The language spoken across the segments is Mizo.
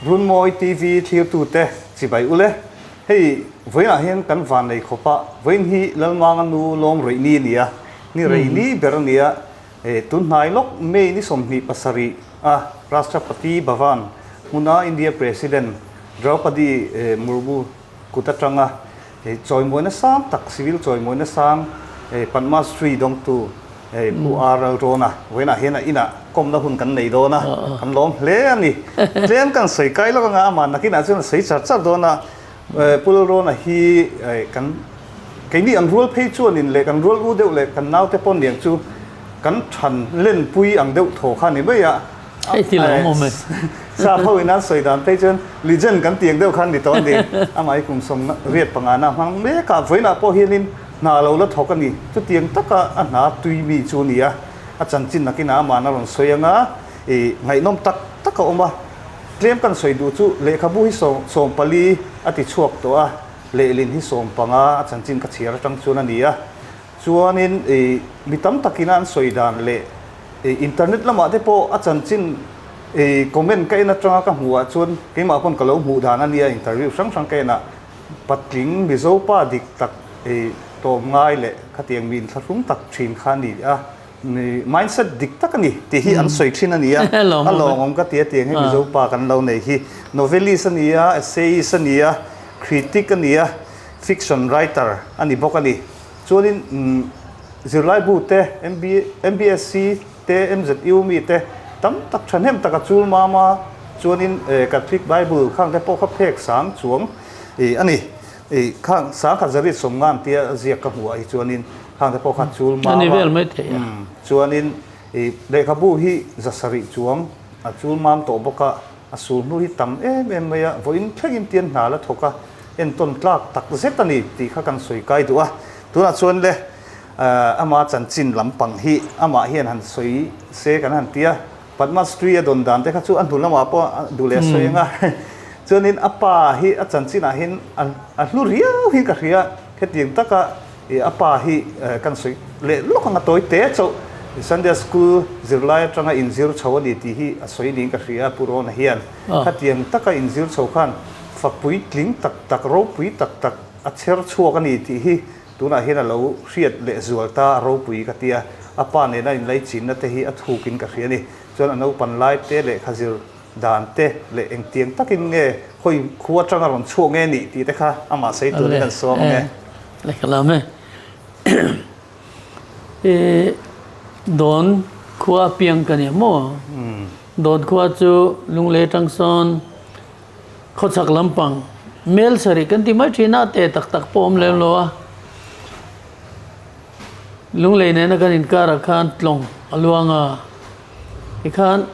Runmawi TV thlirtute chibai ule. Hei vawiinah hian kan van nei khawp a, vawiin hi Lalmanga nu lawm reih ni a ni a, ni rei ni ber a ni a. Tun hnai lawk May ni 27 a Rashtrapati Bhavan hmuna India President Draupadi Murmu kut atanga Chawimawina sang tak, civil chawimawina sang Padma Shri dawngtu Pu R Lalrawna vawiinah hian a inah kawmna hun kan nei dawn a, kan lawm hle a ni. Tlem kan sawi kai lawk anga amah nakinah chuan a sawi char char dawn a, Pu Lalrawna hi kan keini ang rual phei chuanin leh kan rual u deuh leh kan naute pawh niang chu kan than lenpui ang deuh thaw kha a ni mai a. Hei ti lawm awm e. Sap ho in an sawi dan phei chuan legend kan tih ang deuh khan ni tawh a ni. Amah hi kum 85 na hmang mek a, vawiinah pawh hianin hna lo la thawk a ni. Chutiang taka a hna tui mi chu a ni a, a chanchin nakinah ama'n a rawn sawi ang a, ih ngaihnawm tak tak a awm a. Tlem kan sawi duh chu lehkhabu hi 14 a ti chhuak tawh a, lehlin hi 15 a chanchin ka chhiar atang chuan a ni a. Chuanin ih mi tam takina an sawi dan leh ih internet lamah te pawh a chanchin ih comment ka en atanga ka hmuh ah chuan keimah pawn ka lo hmuh dan a nia interview hrang hrang ka en ah patling Mizo pa dik tak ih tawm ngai leh khatiang mi inthlahrung tak thin kha a ni a, mindset dik tak a ni tih hi an sawi thin a ni a, a lawmawm ka ti a tiang hi Mizo pa kan lo nei hi. Novelist a ni a, essayist a ni a, critic a ni a, fiction writer a ni bawk a ni. Chuanin zirlaibu te, MBSC te, MZU mi te tam tak thahnem tak a chul mam a, chuanin Catholic Bible khang te pawh kha phek sang chuang a ni. Khang sangkhat zariat sawmngan tia ziak ka hmuh ah hi chuanin khang te pawh kha chul mam a, chuanin lehkhabu hi zasarih chuang a chul mam tawh bawk a. A sul hnu hi tam em em mai a, vawiin thlengin tian hna la thawk a, entawn tlak tak zet a ni tih kha kan sawi kai duh a. Tunah chuan le ama chanchin lampang hi amah hian han sawi se kan han ti a, Padma Shri a dawn dan te kha chu a hnu lamah pawh a duh leh a sawi ang a. Chuanin a pa hi a chanchinah hian a hlu riau hi ka hria, hetiang taka I a pa hi kan sawi leh lawk ang a tawi te chauh Sunday school zirlai atanga inzir chho a ni tih hi a sawi niin ka hria a Pu Rona hian. Khatiang taka inzir chho khan fapui tling tak tak ropui tak tak a chher chhuak a ni tih hi tunah hian a lo hriat leh zual ta a ropui ka ti a. A pa nena inlaichinna te hi a thukin ka hria a ni. Chuan a naupan lai te lehkha zir Dan te leh engtiang takin nge hawi khu atanga rawn chhuak nge nih tih te kha amah sawi turin kan sawm ang e. Le ka lam e. I dawn khua piang ka nia maw? Dawn khua chu Lunglei atang sawn khawchhak lampang mel sarih kan ti mai thin a, te tak tak pawh awm lem lo a. Lunglei nena kan inkarah khan tlawng a luang a. Tikhan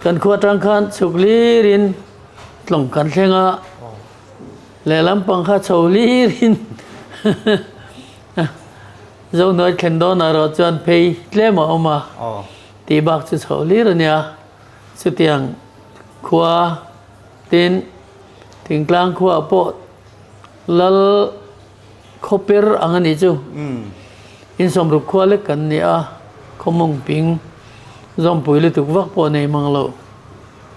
kan khua atang khan chhuk lirin tlawng kan thleng a, lehlam pang kha chho lirin Zohnuai thlen dawnah erawh chuan phei tlem a awm a, tih bak chu chho lir a nia. Chutiang khua tin thingtlang khuaah pawh lal Khawper ang a nih chu. Insawmruk khua lek kan ni a, khawmawng ping zawmpui lutuk vak pawh nei mang lo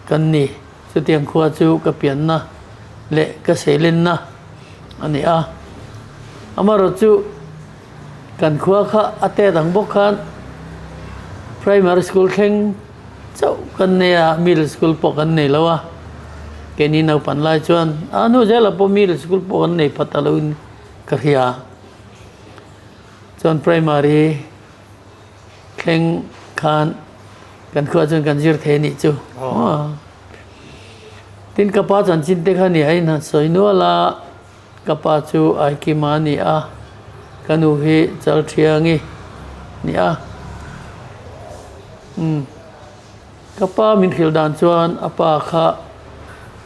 kan ni. Chutiang khua chu ka pianna leh ka seilenna a ni a. Amaherawhchu chu kan khua kha a tet ang bawk khan primary school thleng chauh kan nei a, middle school pawh kan nei lo a. Keini naupan lai chuan a hnu zelah pawh middle school pawh kan nei phat a lo in ka hria. Chuan primary thleng khan kan khuah chuan kan zir thei a nih chu. Tin ka pa chanchin te kha ni a in han sawi nual a, ka pa chu Aikima a ni a, ka nu hi Chalthiangi ni a. Umm. Ka pa min hrilh dan chuan a pa kha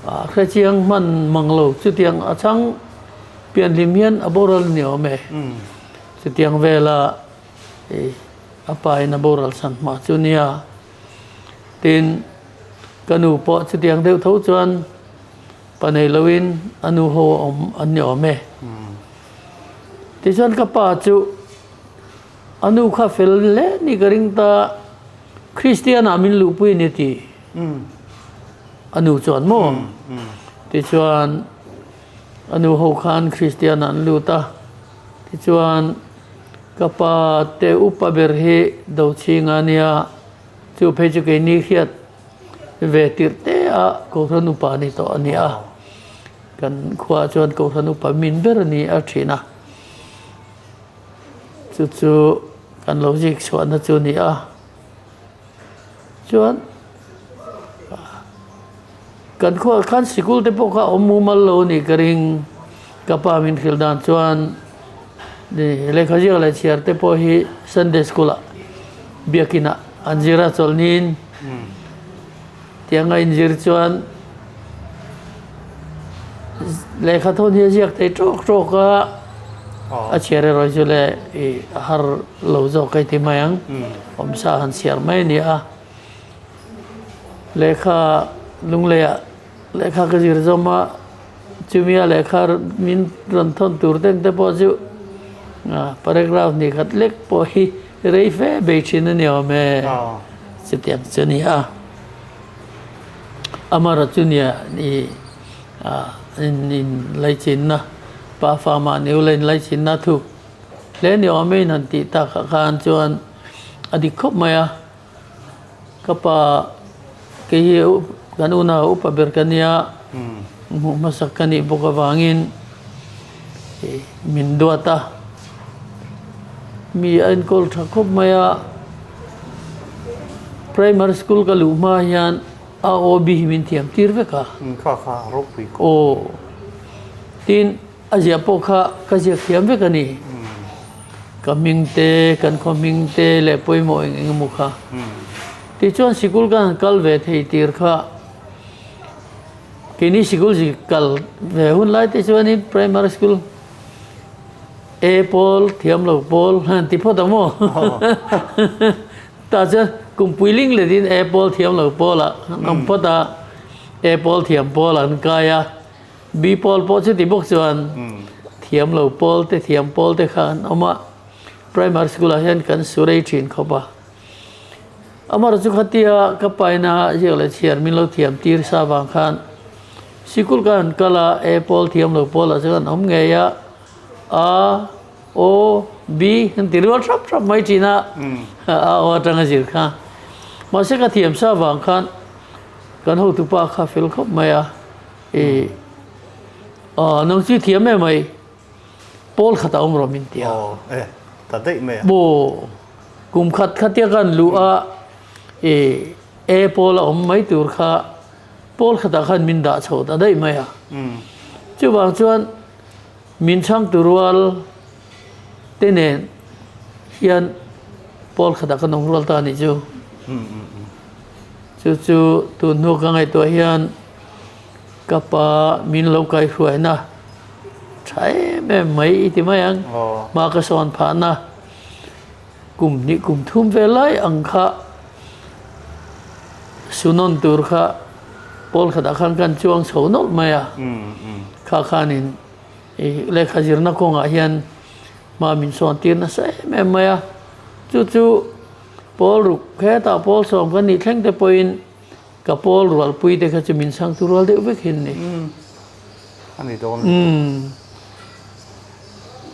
a hrechiang hman mang lo. Chutiang a chhang pianhlim hian a boral ni awm e. Chutiang vela a pa in a boral chhan hma chu nia. Tin, ka nu pawh chutiang deuh tho chuan pa nei loin a nu ho a awm an ni awm e. Tichuan ka pa chu a nu kha fel hle ni ka ring ta. Kristian ah min luhpui a ni ti. A nu chuan maw? Tichuan a nu ho khan Kristian ah an lut a, tichuan ka pa te upa ber hi Dochhinga a nia, chu phei chu keini hriat ve tirh te a Kohhran upa a ni tawh a ni a, kan khuaah chuan Kohhran upa min ber a ni a thin a, chu chu kan lo zik chhuahna chu a ni a. Chuan kan khuaah khan sikul te pawh kha a awm mumal lo a nih ka ring. Ka pa min hrilh dan chuan lehkha ziak leh chhiar te pawh hi Sunday school ah biakin ah an zir a chawlhnin tiang a inzir chuan lehkha thawn hi a ziak thei tawk tawk a, a chhiar erawh chu le ih a har lo zawk ka ti mai ang, awmsa han chhiar mai a ni a, lehkha lungleiah lehkha ka zir zawm a, chumia lehkha min rawn thawn tur teng te pawh chu paragraph hnih khat lek pawh hi rei fe bei thin a ni awm e, chutiang chu a ni a. Amaherawhchu chu nia i in in laichinna pa fa mahni ula in laichinna thuk hle ni awm in han tih takah khan chuan a dik khawp mai a, ka pa kei hi kan unau upa ber ka nia hmuh hmasak ka nih bawk avangin min duat a, mi a enkawl tha khawp mai a, primary school ka luh hma hian a aw bi hi min thiam tir vek a. Kha kha ropui kawp. Aw tin a ziah pawh kha ka ziak thiam vek a ni. Ka hming te, kan khaw hming te leh pawimawh eng eng emaw kha. Tichuan sikul ka han kal ve thei tir kha keini sikul zi kal ve hun lai te chuanin primary school A pawl thiam lo pawl han ti phawt ang maw? Tah chuan kum puiling letin A pawl thiam lo pawl ah an awm phawt a, A pawl thiam pawl an kai a, B pawl pawh chuti bawk chuan thiam lo pawl te thiam pawl te kha an awm a, primary school ah hian kan su rei thin khawp a. Amaherawhchu chu khatia ka paina ziak leh chhiar min lo thiam tir sa vang khan sikul ka han kal a, A pawl thiam lo pawl ah chuan an awm ngei a, A, O, B an ti rual hrap hrap mai thin a, A O atanga zir kha. Mahse ka thiam sa vang khan kan hotupa kha fel khawp mai a, i aw nang chu i thiam em mai, pawl khat a awm rawh min ti a. Aw e, ta daih mai a. Maw, kum khat khatia kan luh a, i A pawl a awm mai tur kha pawl khatah khan min dah chho ta daih mai a. Chuvang chuan Min chhangtu rual te nen hian pawl khatah kan awm rual ta a nih chu. Chu chu tun hnu ka ngaihtuah hian ka pa min lo kaihhruaina tha em em mai i ti mai ang. Hma ka sawn phahna kum hnih kum thum vel lai ang kha sunawn tur kha pawl khatah khan kan chuang chho nawlh mai a. Kha khanin I lehkha zirna kawngah hian hma min sawn tir nasa em em mai a, chu chu pawl ruk hetah pawl sawm kan nih thleng te pawhin ka pawl rualpui te kha chu min chhang tu rual deuh vek hin ni. A ni dawn.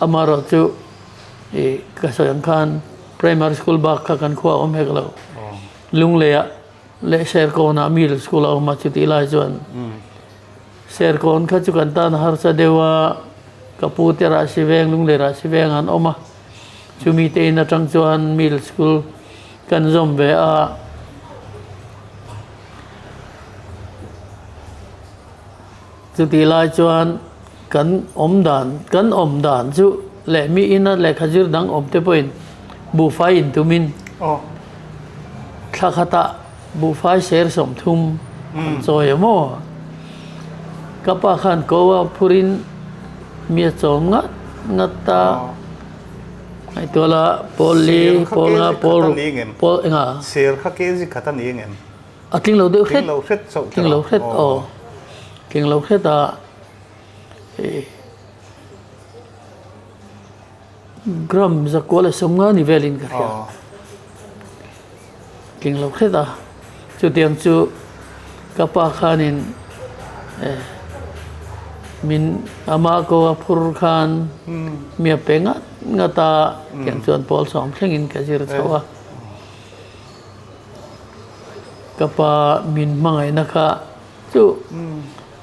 Amaherawh chu i ka sawi ang khan primary school bak kha kan khua a awm hek lo. Lungleiah leh Serkawnah middle school a awm a chutih lai chuan. Serkawn kha chu kan tan a harsa deuh a, ka pu te Rahsi veng, Lunglei Rahsi veng an awm a, chumi te in atang chuan middle school kan zawm ve a. Chutih lai chuan kan awm dan, kan awm dan chu leh mi ina lehkha zir dang awm te pawhin buhfai in tumin thla khatah Buhfai ser 30 an chawi a maw? Ka pa khan ko a phurin mi a chawm ngat ngat a, ngaihtuah la pawl li, pawl nga, pawl ruk, pawl enga? Ser kha kg khat a ni engem? A tling lo deuh hret. Tling lo hret chauh. Tling lo hret aw. Tling lo hret a Gram zakua leh 50 ni velin ka hria. Tling lo hret a, chutiang chu Ka pa khanin min ama ko a phur khan mi a pe ngat ngat a, tiang chuan pawl sawm thlengin ka zir chho a. Ka pa min hmangaihna kha chu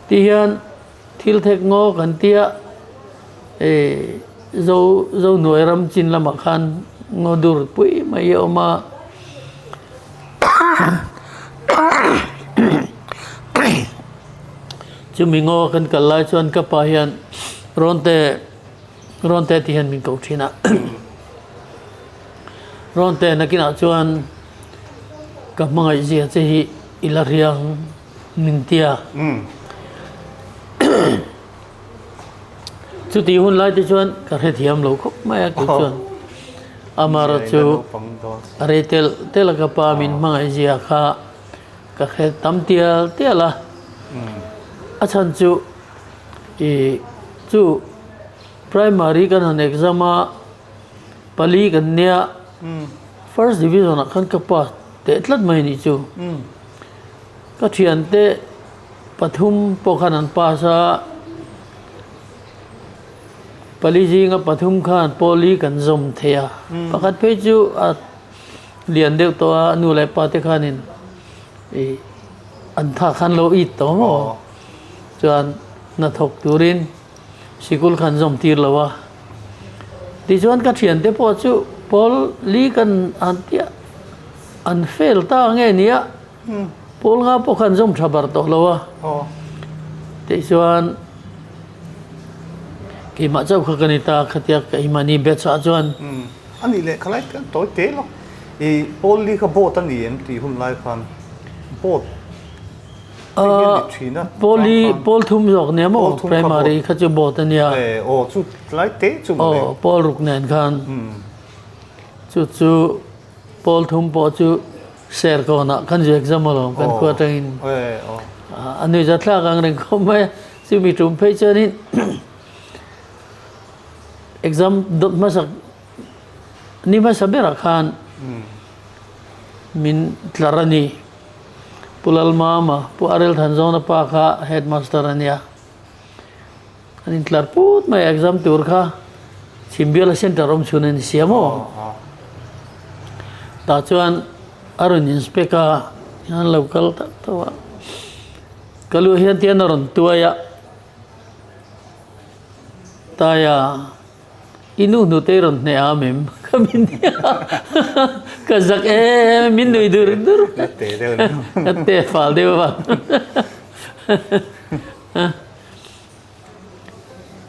ti hian thil thek ngaw kan tia zo zo hnuai ram chin lamah khan ngaw dur pui mai a awm a. Chumi ngaw kan kal lai chuan ka pa hian rawnte rawnte tih hian min ko thin a. Rawnte nakinah chuan ka hmangaih zia che hi i la riang min ti a. Chutih hun lai te chuan ka hrethiam lo khawp mai a kei chuan amaherawh chu a rei tel tel a ka pa min hmangaih zia kha ka hre tam tial tial a. A chhan chu ih chu primary kan han exam a pali kan nia first division ah khan ka pa teh tlat mai nih chu. Ka thiante pathum pawh khan an pass a, pali zinga pathum khan pawli kan zawm thei a. Pakhat phei chu a lian deuh tawh a, nu leh pa te khanin ih an tha khan lo it tawh maw chuan hnathawk turin sikul khan zawm tir lo a. Tichuan ka thiante pawh chu pawl li kan han tia an fail ta nge nia. Pawl nga pawh khan zawm tha bar tawh lo a. Tichuan keimah chauh kha ka ni ta khatia keimahni batch ah chuan. A nih leh khalai kan tawi te lawk. I pawl li kha boat a ni em tih hun lai khan boat te hi a ni thin a. Pawl li pawl thum zawk nia maw primary kha chu boat a nia. Aw chu tlai te chu mawle. Aw pawl ruk nen khan chu chu pawl thum pawh chu Serkawnah kan zu exam alawm kan khua atangin a nui za thlak ang reng khawp mai a, chumi tum phei chuanin exam dawt hmasak ni hmasa berah khan min tlar a ni. Pu Lalmama, Pu Arel Thanzawna pa kha headmaster a nia. An intlar put mai a exam tur kha Chhimbiala center awm chhun a ni sia maw? Tah chuan a rawn inspect a, an lo kal tak tawh a. Ka lu hian tian a rawn tuai a, Taia i nu hnute i rawn hneh a mem ka min nia ka zak em min nui dur dur ka te fal deuh a.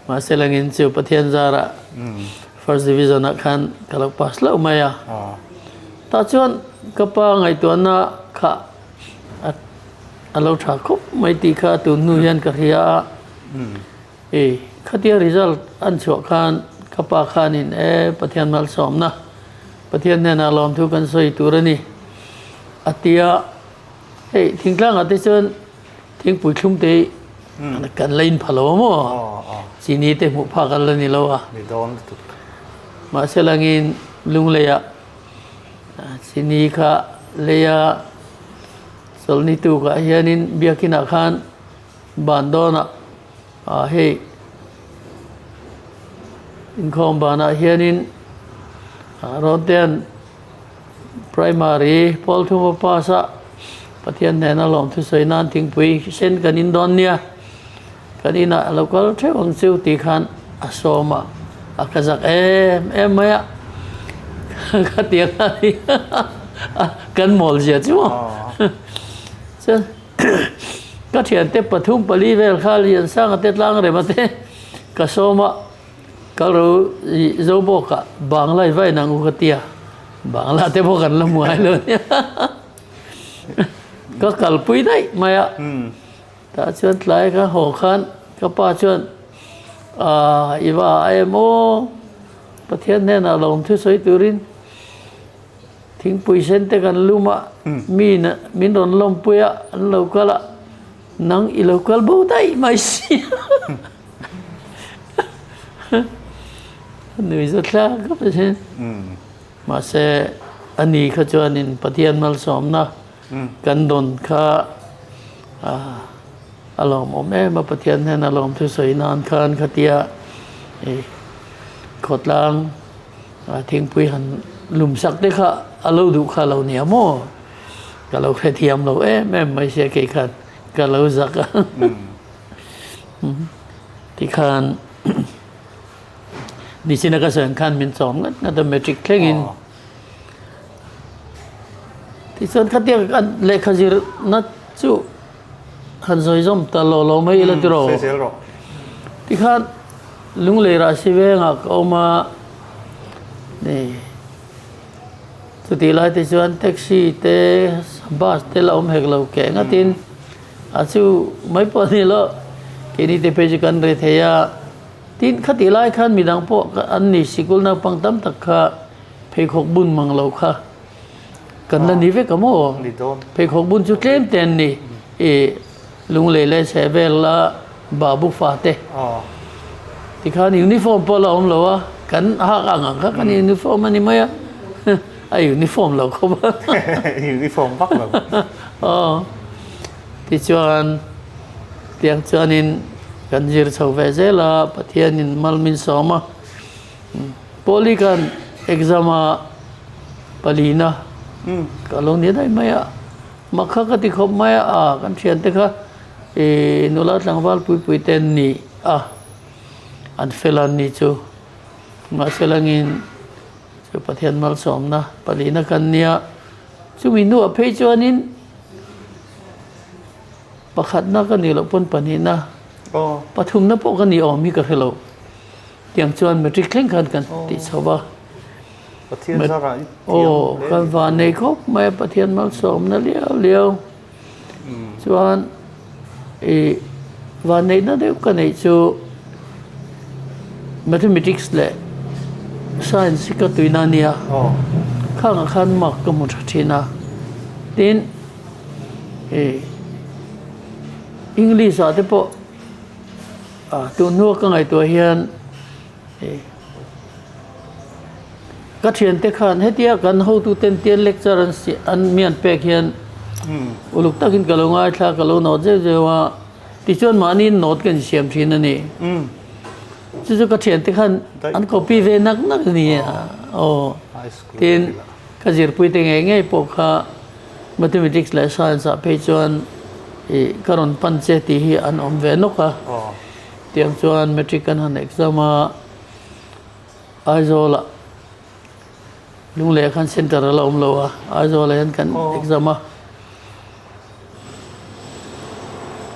Mahse langin chu Pathian zarah First Division ah khan ka lo pass hlauh mai a. Tah chuan ka pa ngaihtuahna kha a lo tha khawp mai tih kha tun hnu hian ka hria a. I khatia result an chhuah khan ka pa khanin e Pathian malsawmna Pathian hnenah lawmthu kan sawi tur a ni a ti a. Hei thingtlangah te chuan Thingpui thlum te hi kan la in pha lo a maw? Chini te hmuh phak an la ni lo a. Mahse langin Lungleiah chini kha leia chawlhni tukah hianin biakinah khan ban dawnah hei inkhawm banah hianin Rawtean Primary pawl thuma pass a Pathian hnena lawmthu sawi nan thingpui sen kan in dawn nia, kan inah a lo kal theuh ang chu tih khan a sawm a, a ka zak em em mai a, ka ti a kan mawl zia chu maw. Chuan ka thiante pathum pali vel kha Liansanga te Tlangrema te ka sawm a. Kal ro i zo bawk ah Bangla i va en ang u ka tia, Bangla te pawh kan la hmu ngai lo nia. Ka kalpui daih mai a, tah chuan tlai ka haw khan ka pa chuan aah i va ah em aw, Pathian hnenah lawm thusawi turin thingpui sen te kan lum a, mi min rawn lawmpui a, an lo kal a, nang i lo kal bo daih mai si. Nui za thlak khawp a sin. Mahse a ni kha chuanin Pathian malsawmna kan dawn kha. A lawmawm em a, Pathian hnena lawmthu sawi nan khan khatia i khawtlang thingpui han lum sak te kha a lo duh kha lo nia maw? Ka lo hrethiam lo em em mai sia kei khan ka lo zak a. Tikhan nichina ka sawi ang khan min chawm ngat ngat a matric thlengin. Tichuan khatiang lehkha zirna chu han sawi zawm ta lo lo mai ila tiraw. Tikhan Lunglei Rahsi vengah ka awm a, ni chutih lai te chuan taxi te bus te la awm hek lo keh ngatin a chu mai pawh a ni lo keini te phei chu kan re thei a, tin khatih lai khan midang pawh an ni sikul naupang tam tak kha pheikhawk bun mang lo kha. Kan la ni vek a maw? Pheikhawk bun chu tlem te an ni. I Lunglei leh chhehvel la babu fa te. Tikhan uniform pawh la awm lo a, kan hak ang ang kha kan uniform a ni mai a. A uniform lo khawp a. Uniform vak lo. Aw. Tichuan tiang chuanin kan zir chho ve zel a, Pathianin mal min sawm a. Pawli khan exam a palina ka lo ni daih mai a, mak kha ka ti khawp mai a, a kan thian te kha ih nula tlangval pui pui te an ni a, an fel an ni chu mahse langin chu Pathian malsawmna palina kan nia, chumi hnuah phei chuanin pakhatna ka nih loh pawn pahnihna pathumna pawh ka nih awm hi ka hre lo. Tiang chuan matric thleng khan kan tih chho va. Pathian zarah i thiam Aw, kan van nei khawp mai a, Pathian malsawmna liau liau. Chuan i van neihna deuh ka neih chu mathematics leh science hi ka tuina a nia. Khangah khan mark ka hmu tha thin a. Tin, i English ah te pawh A tun hnua ka ngaihtuah hian ka thiante khan hetia kan hotuten tian lecture an siam an mi an pek hian uluk takin ka lo ngaithla ka lo nawt zeuh zeuh a tichuan mahni note ka insiam thin a ni. Chu chu ka thiante khan an copy ve nak nak a ni a aw tin ka zirpui te ngei ngei pawh kha Mathematics leh Science ah phei chuan ih ka rawn pan che tih hi an awm ve nawk a. Tiang chuan Matric kan han exam a, Aizawl ah Lunglei ah khan center a la awm lo a, Aizawl ah hian kan exam a.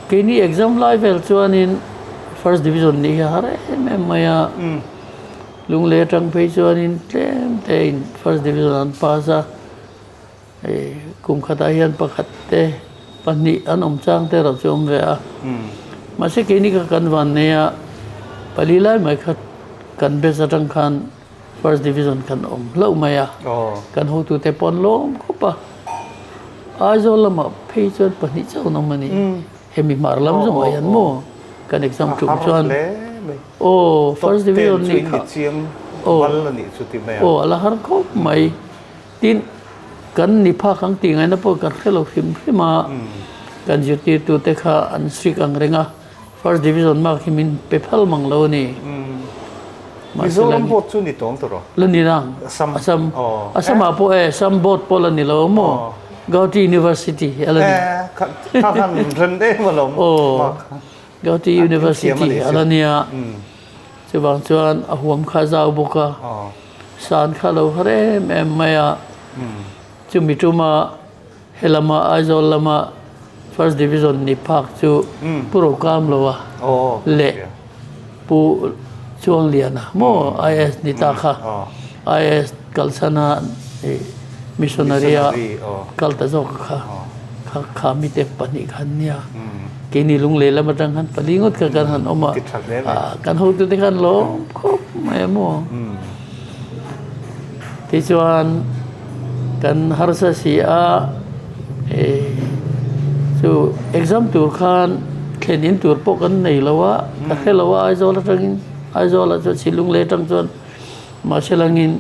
Keini exam lai vel chuanin First Division nih hi a har em em mai a. Lunglei atang phei chuanin tlem tein First Division an pass a. Hei kum khatah hian pakhat te pahnih an awm chang te erawh chu awm ve a. Mahse keini kha kan van nei a, pali lai mai kha kan batch atang khan first division kan awm hlauh mai a. Kan hotute pawh an lawm khawp a. Aizawl lamah phei chuan pahnih chauh an awm a ni. Hemi hmar lam zawngah hian maw kan exam tum chuan aw first division nih kha aw aw a la har khawp mai. Tin, kan ni phak ang tih ngaihna pawh kan hre lo hrim hrim a, kan zirtirtute kha an strict ang reng a, first division mark hi min pe phal mang lo a ni. Mizoram board chu ni tawng tawh rawh. La ni nang. Assam. Assam. Assam ah pawh e, Assam board pawh la ni lo maw? Gauhati University a la ni. E, kha khan ren em alawm. Aw, Gauhati University a la nia. Chuvang chuan a huam kha zau bawk a. San kha lo har em em mai a, chumi tuma he lama Aizawl lama First Division ni phak chu Pu Rokam lo a leh Pu Chuangliana maw IAS ni ta kha IAS kalsana missionary a kal ta zawk kha kha kha mite pahnih kha an nia. Keini Lunglei lam atang khan pali ngawt kha kan han awm a, kan hotute khan lawm khawp mai a maw. Tichuan kan harsa si a, chu exam tur khan thlen in tur pawh kan nei lo a, ka hre lo a Aizawl atangin, Aizawl ah chuan Chhilunglei atang chuan mahse langin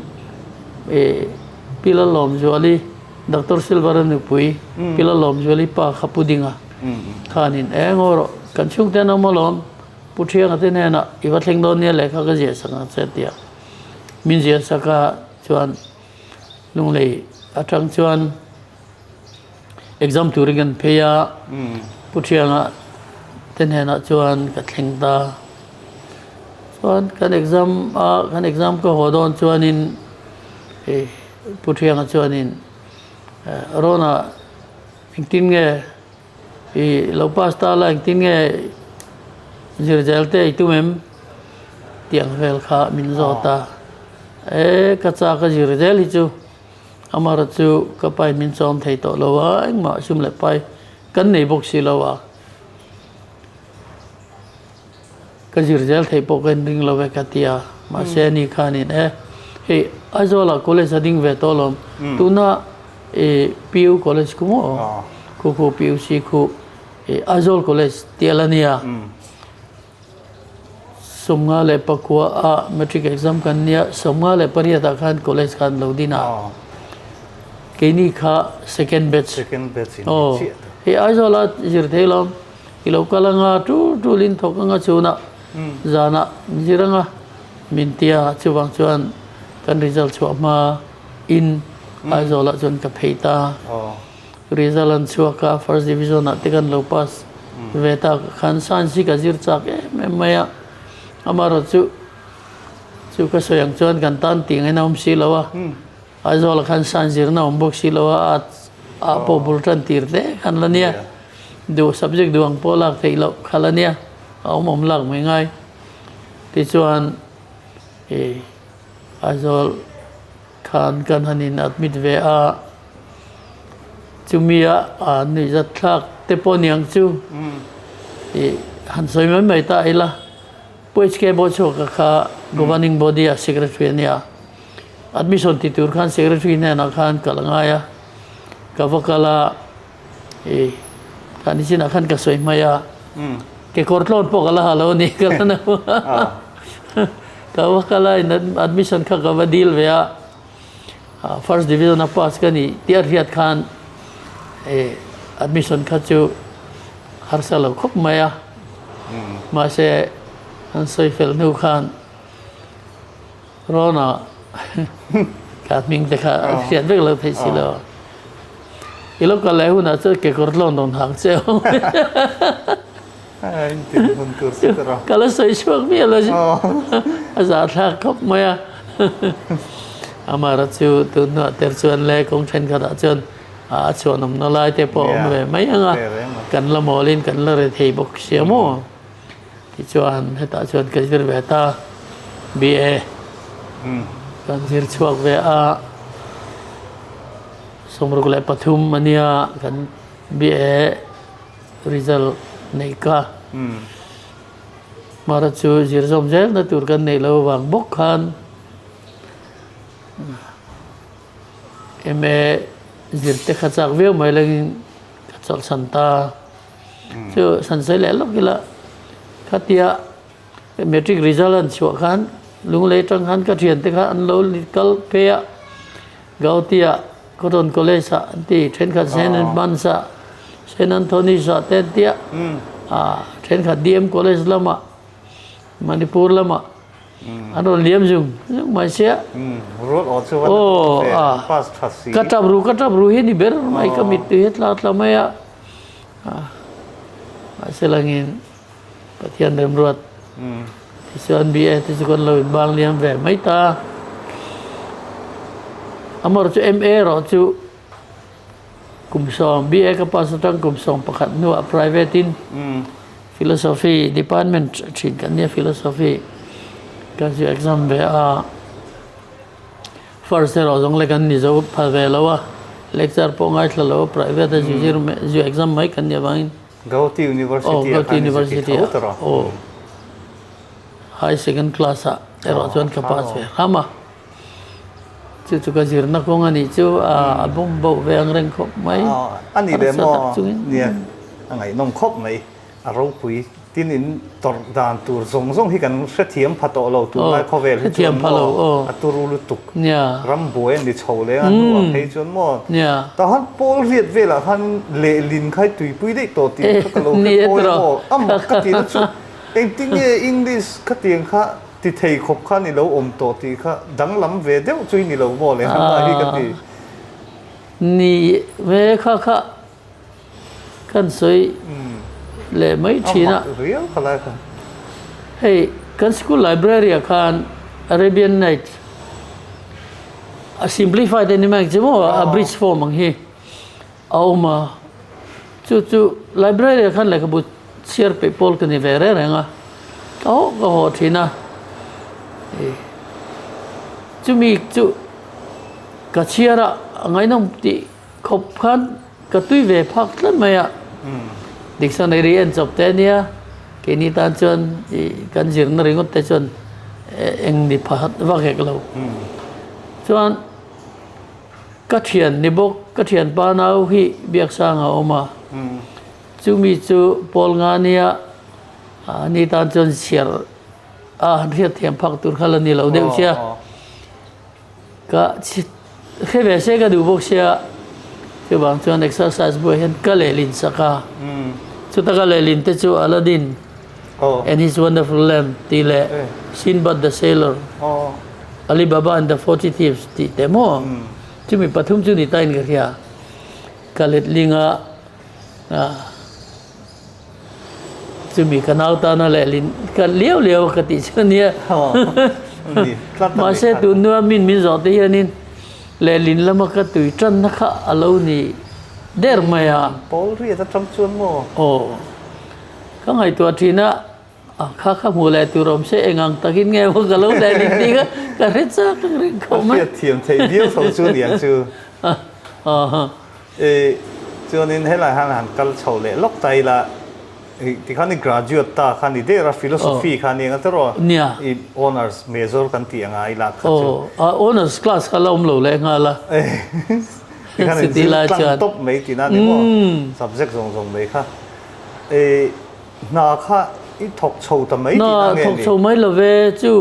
Pi Lalawmzuali Doctor Silver-a nupui Pi Lalawmzuali pa kha Pu Dinga. Khanin eng aw rawh kan chhungte an awm alawm Pu Thianga te hnenah i va thleng dawn nia lehkha ka ziah sak ang che a ti a. Min ziah sak a chuan Lunglei atang chuan exam turin kan phei a, Pu Thianga te hnenah chuan ka thleng ta. Chuan kan exam a, kan exam ka haw dawn chuanin ih Pu Thianga chuanin Rona engtin nge i lo pass ta la engtin nge zir zel te i tum em tih ang vel kha min zawt a, e ka chak a zir zel hi chu amaherawh chu ka pai min chawm thei tawh lo a engmah sum leh pai kan nei bawk si lo a, ka zir zel theih pawh ka inring lo e ka ti a, mahse ani khanin e hei Aizawlah college a ding ve tawh alawm tuna ih PU college khu maw khu khu PUC khu ih Aizawl college tih a la nia 59 a matric exam kan nia 58 ah khan college khan lo din a keini kha second batch aw hei Aizawla zir thei alawm. I lo kal anga tul tulin thawk anga chhunah zanah zir anga min ti a, chuvang chuan kan result chhuah hma in Aizawlah chuan ka phei ta. Result an chhuak a, first division ah te kan lo pass ve ta khan science hi ka zir chak em em mai a, amaherawh chu chu ka sawi ang chuan kan tan tih ngaihna awm si lo a. Aizawlah khan science zirna awm bawk si lo a, arts ah pawh bul tan tir te khan la nia. Duh subject duh ang pawh lak theih loh kha la nia, a awm awm lak mai ngai. Tichuan ih Aizawl khan kan han in admit ve a, chumi a a nuihzat thlak te pawh niang chu ih han sawi mai mai ta ila. Pu HK Bawchhuaka kha Governing Body ah Secretary a nia. Admission ti tur khan Secretary hnenah khan kal a ngai a, ka va kal a, ih kha nichinah khan ka sawi hmai a, kekawr tlawn pawh ka la ha lo a ni ka la no ka va kal a admission kha ka va deal ve a, first division a pass ka nih tih a hriat khan ih admission kha chu harsa lo khawp mai a, mahse an sawi fel hnu khan. Rona ka hming te kha a hriat vek lo theih si lo. I lo kal leh hunah chuan kekawr tlawn rawn hak che ang. Ka la sawi chhuak miah lo a zahthlak khawp mai a. Amaherawh chu tun hnuah ter chuan le kawng thenkhatah chuan a chhuanawmna lai te pawh a awm ve mai ang a, kan la mawlin kan la re thei bawk sia maw. Tichuan hetah chuan ka zir ve ta, BA kan zir chhuak ve a, 63 a nia kan BA result neih ka. Mara chu zir zawm zelna tur kan neih loh avang bawk khan MA zir te kha chak viau mai lengin ka chawlhsan ta. Chu san sawi leh lawk ila khatia matric result an chhuah khan Lunglei atang khan ka thian te kha an lo kal phei a Gauti ah Cotton College ah an ti thenkhat Saint Edmunds ah Saint Anthony's ah te an ti a ah thenkhat DM College lamah Manipur lamah an rawn liam zung zung mai sia aw ka tap ru ka tap ru hi ni ber mai ka mittui hi tla tla mai a. Mahse langin Pathian remruat tichuan BA te chu kan lo inbang liam ve mai ta. Amaherawh chu MA erawh chu kum sawm BA ka pass atang kum 11 hnuah private in philosophy department thin kan nia philosophy ka zu exam ve a. First erawh zawng lek an ni zo phal ve lo a, lecture pawh ngaithla lo a private a zir zir exam mai kan nih avangin. Gauhati University ah khan i zir tho ta rawh. Aw high second class ah erawh chuan ka pass ve hram a, chu chu ka zirna kawng a nih chu a bawm boh ve ang reng khawp mai. A ni leh maw? Nia a ngaihnawm khawp mai, a ropui. Tin in tawrh dan tur zawng zawng hi kan hrethiam pha tawh lo tunlai khawvel hi chuan maw a turu lutuk ram buai a ni chho leng a hnuah phei chuan maw tahan pawl riat velah khan lehlin kha i tuipui daih tawh tih kha ka lo hre pawi maw a mak ka tihna chu engtinge English khatiang kha ti thei khawp khan i lo awm tawh tih kha danglam ve deuh chu i ni lo maw le hna hi ka ti. Ni ve kha kha. Kan sawi leh mai thin a. Hei kan school library ah khan Arabian Nights a simplified a ni mai ang che maw a bridge form ang hi a awm a. Chu chu library ah khan lehkhabu chhiar peih pawl ka ni ve reng reng a. Ka haw ka haw thin a. Chumi chu ka chhiar a a ngaihnawm tih Khawp khan ka tui ve phak tlat mai a, dictionary en chawp te ania, keini tan chuan ih kan zirna ringawt te chuan eng ni pha vak hek lo. Chuan ka thian ni bawk, ka thian pa nau hi Biaksanga a awm a, chumi chu Paul nga nia ani tan chuan chhiar a han hriat thiam phak tur kha la ni lo deuh sia. Ka hre ve se ka duh bawk sia, chuvang chuan exercise buai hian ka lehlin sak a, chuta ka lehlin te chu Aladdin and his wonderful lamp tih leh Sinbad the sailor, Ali Baba and the 40 thieves tih te maw, chumi pathum chu ni ta in ka hria, ka letling a. Chumi ka nau tana lehlin ka liau liau a ka tih chu ania. Mahse tun hnua min min zawh te hianin lehlin lama ka tui tanna kha a lo ni der mai a. Pawl riat atang chuan maw? Aw. Ka ngaihtuah thin a, kha kha hmuh leh tur awm se eng ang takin nge maw ka lo lehlin tih kha ka hre chak ang reng khawp mai. A hriat thiam theih viau tho chu niang chu. E, chuanin helai han han kal chho leh lawk ta ila, i tikhan i graduate ta kha ni der a, philosophy kha ni anga tawrh aw? Nia. I honours major kan tih anga i lak kha chu. Aw, a honours class kha la awm lo leh nghal a. Tikhan in zir tlang tawp mai tihna ni maw? Subject zawng zawng mai kha. E, hna kha i thawk chho ta mai tihna nge ni? Hna thawk chho mai lo ve chu.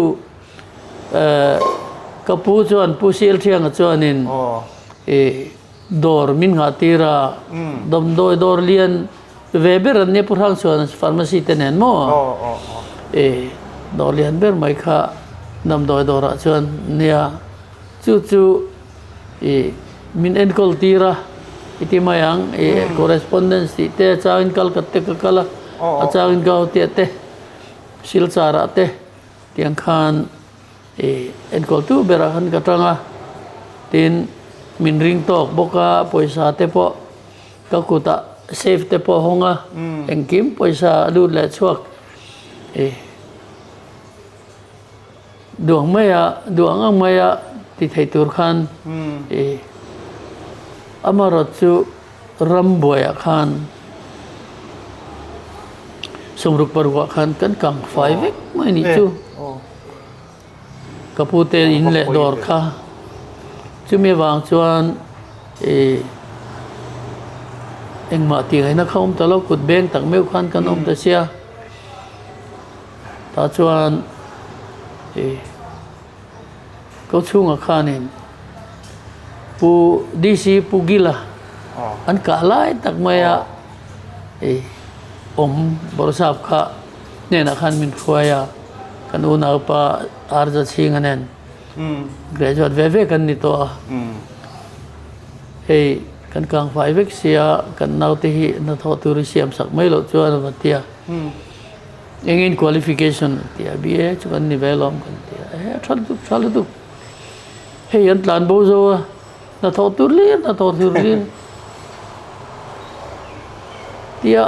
Ka pu chuan Pu Sialthianga chuanin i dawr min nghah tir a, damdawi dawr lian ve ber an nia Pu Hrangchhuana pharmacy te nen maw? I dawr lian ber mai kha damdawi dawrah chuan nia chu chu i min enkawl tir a i ti mai ang i correspondence tih te a changin kal ka te ka kal a, a changin ka hawtiah te Silchar ah te. Tiang khan i enkawltu berah khan ka tang a, tin min ring tawk bawk a, pawisa te pawh ka kutah safe te pawh a hawng a, engkim pawisa a lut leh chhuak i duang mai a, duang ang mai a ti thei tur khan i amaherawhchu chu ram buaiah khan 66 ah khan kan kang fai vek mai nih chu. Ka pu te in leh dawr kha chumi avang chuan ih engmah tih ngaihna kha awm ta lo kut beng tak meuh khan kan awm ta sia tah chuan ih. Ko chhungah khanin Pu DC Pu Gila an kah lai tak mai a i awm Bawrhsap kha hnenah khan min hruai a, kan unaupa Arza Chhinga nen graduate ve ve kan ni tawh a. Hei kan kangfai vek sia kan naute hi hnathawh tur i siam sak mai loh chuan a va ti a. Engin qualification an ti a, BA chu kan ni ve alawm kan ti a, ehe a tha lutuk tha lutuk hei an tlan bo zo a, hnathawh tur lir hnathawh tur lir tia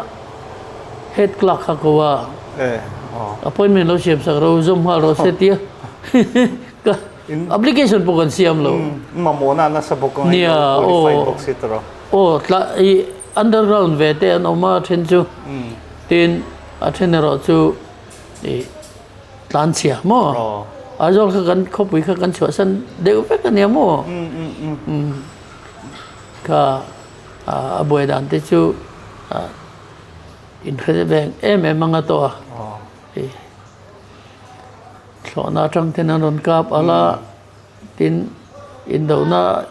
head clerk kha ko a, appointment lo siam sak ro zawm nghal rawh se tia ka application pawh kan siam lo. Mamawhna nasa bawk ang nia qualified bawk si tawh. Aw tla i underground ve te an awm a then chu. Tin, a then erawh chu ih tlanchhia maw? Aizawl kha kan khawpui kha kan chhuahsan deuh vek a nia maw? Kha a buai dan te chu. Inhre veng em em anga tawh a. Thlawhna atang ten an rawn kap al a, tin indona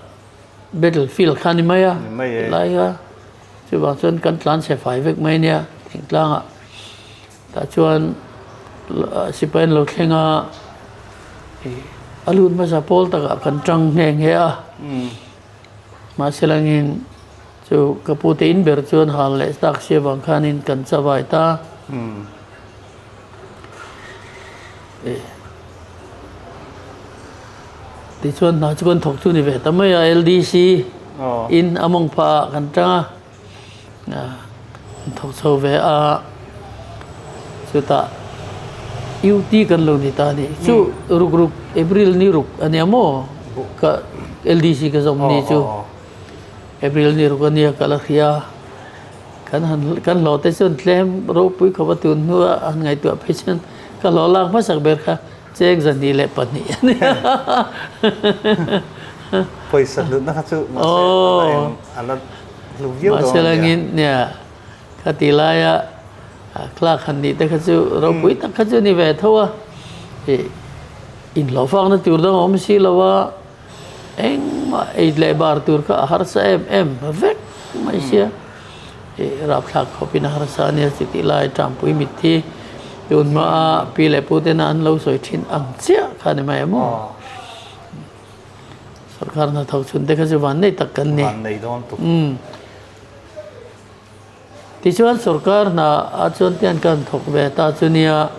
battle field kha a ni mai a tilai kha chuvang chuan kan tlan chhe fai vek mai ania thingtlangah tah chuan sipai an lo thleng a a lut hmasa pawl takah kan tang nghe nghe a. Mahse langin chu ka pute in ber chuan hal leh tak si avang khanin kan chavai ta. Tichuan hna chu kan thawk chu ni ve ta mai a, LDC in a mawng phah ah kan tang a, kan thawk chho ve a, chutah UT kan lo ni ta a ni. Chu ruk ruk April ni ruk a nia maw? Ka LDC ka zawm ni chu April ni ruk a nia ka la hria. Kan han kan hlawh te chuan tlem ropui khawp a tun hnua han ngaihtuah phei chuan ka hlawh lak hmasak ber kha cheng 202 a ni. Pawisa hlutna kha chu mahse a la eng a la hlu viau dawn a nia. Mahse langin nia kha ti laia clerk han nih te kha chu ropui tak kha chu a ni ve tho a. Ih inhlawh fakna tur dang a awm si lo a, engmah ei leh bar tur kha a harsa em em vek mai sia. Ih rapthlak khawpin a harsa a nia chutih lai Ṭampui mitthi tun hmaa pi leh pu tena an lo sawi ṭhin ang chiah kha a ni mai maw. Sorkar hnathawk chhun te kha chu van nei tak kan ni. Van nei dawn tuk. Tichuan sorkar hna ah chuan tian kan thawk ve ta chu nia,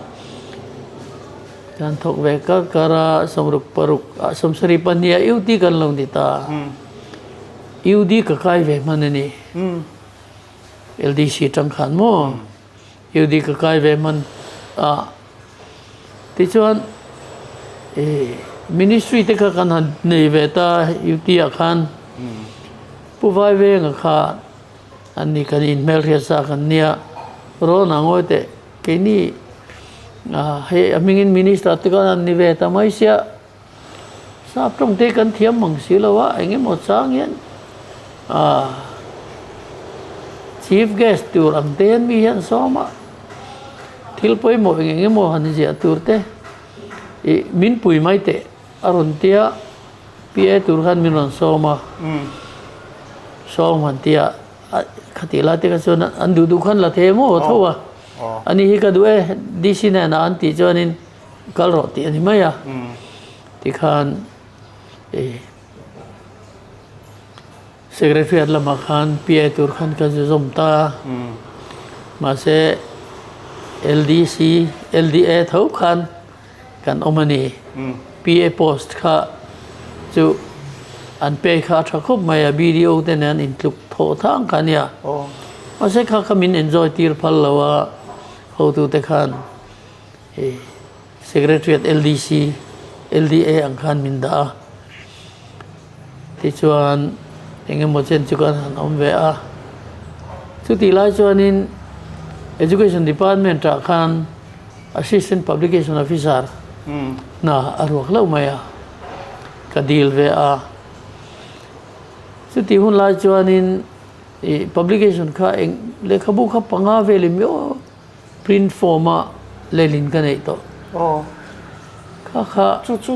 kan thawk ve kar kar a, sawmruk paruk ah sawmsarih pahnih ah UD kan lo ni ta. UD ka kai ve hman a ni. LDC tang khan maw UD ka kai ve hman a. Tichuan ministry te kha kan han nei ve ta UT ah khan Pu Vaivenga kha An ni kan inhmelhriat sa kan nia, rawn a ngawi teh keini hei a hmingin minister te khan an ni ve ta mai sia, sap tawng te kan thiam mang si lo a, eng emaw chang hian chief guest tur ang te hian mi hian sawm a, thil pawimawh eng eng emaw han ziah tur te ih min pui mai teh a rawn tia. PA tur khan min rawn sawm a, sawm han ti a, khatih lai te kha chuan an duh duh khan la thei maw tho a, ani hi ka duh e DC nen ah an tih chuanin kal rawh tih a ni mai a, tikhan ih Secretariat lamah khan PA tur khan ka zu zawm ta a, mahse LDC, LDA tho khan kan awm a ni. PA post kha chu an pay kha a tha khawp mai a, BDO te nen an intluk thawh thang kha a nia. Mahse kha kha min enjoy tir phal lo a, hotute khan Secretariat LDC, LDA ang khan min dah a. Tichuan eng emaw chen chu kan han awm ve a. Chutih lai chuanin Education Department ah khan Assistant Publication Officer hna a ruak hlauh mai a, ka dil ve a. Chutih hun lai chuanin ih publication kha eng lehkhabu kha panga velin miau Print form a lehlin ka neih tawh. Aw. Kha kha. Chu chu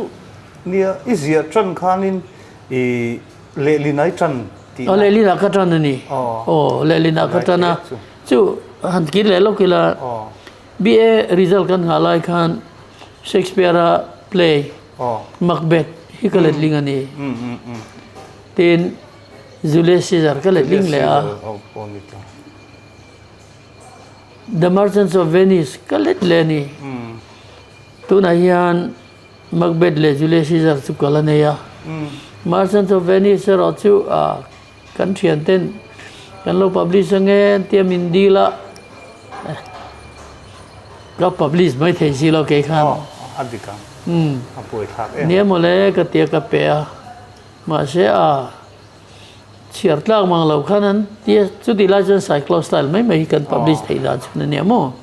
nia i ziah tan khanin i lehlin ai tan tihna. Aw lehlin ah ka tan a ni. Aw. Aw lehlin ah ka tan a. Chu han kir leh lawk ila. Aw. BA result kan nghah lai khan Shakespeare a play. Aw. Macbeth hi ka letling a ni. Tin Julius Caesar ka letling leh a. Julius Caesar aw pawh ni ta. The Merchants of Venice ka let leh a ni. Tunah hian Macbeth leh Julius Caesar chu ka la nei a. Merchants of Venice erawh chu kan thian ten kan lo publish ang e an tia min dil a, ka publish mai thei si lo kei khan. A dik ang. A buai thlak em. Nia mawle ka tia ka pe a. Mahse a. Chhiar tlak mang lo khan an ti a, chutih lai chuan cyclo style mai mai hi kan publish theih dan chhun a nia maw?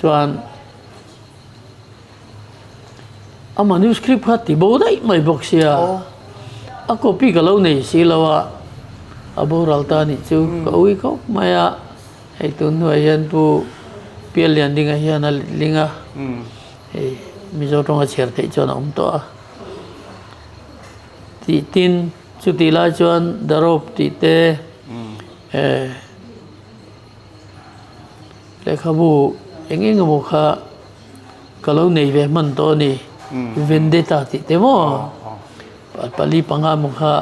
Chuan a manuscript kha ti bo daih mai bawk sia, a copy ka lo nei si lo a, a boral ta nih chu ka ui khawp mai a, Hei tun hnuah hian Pu Pial Liandinga hian a letling a, hei Mizo tawnga chhiar theih chuan a awm tawh a. Tih tin chutih lai chuan The Rope tih te eh lehkhabu eng eng emaw kha ka lo nei ve hman tawh a ni. Vendetta tih te maw pali panga emaw kha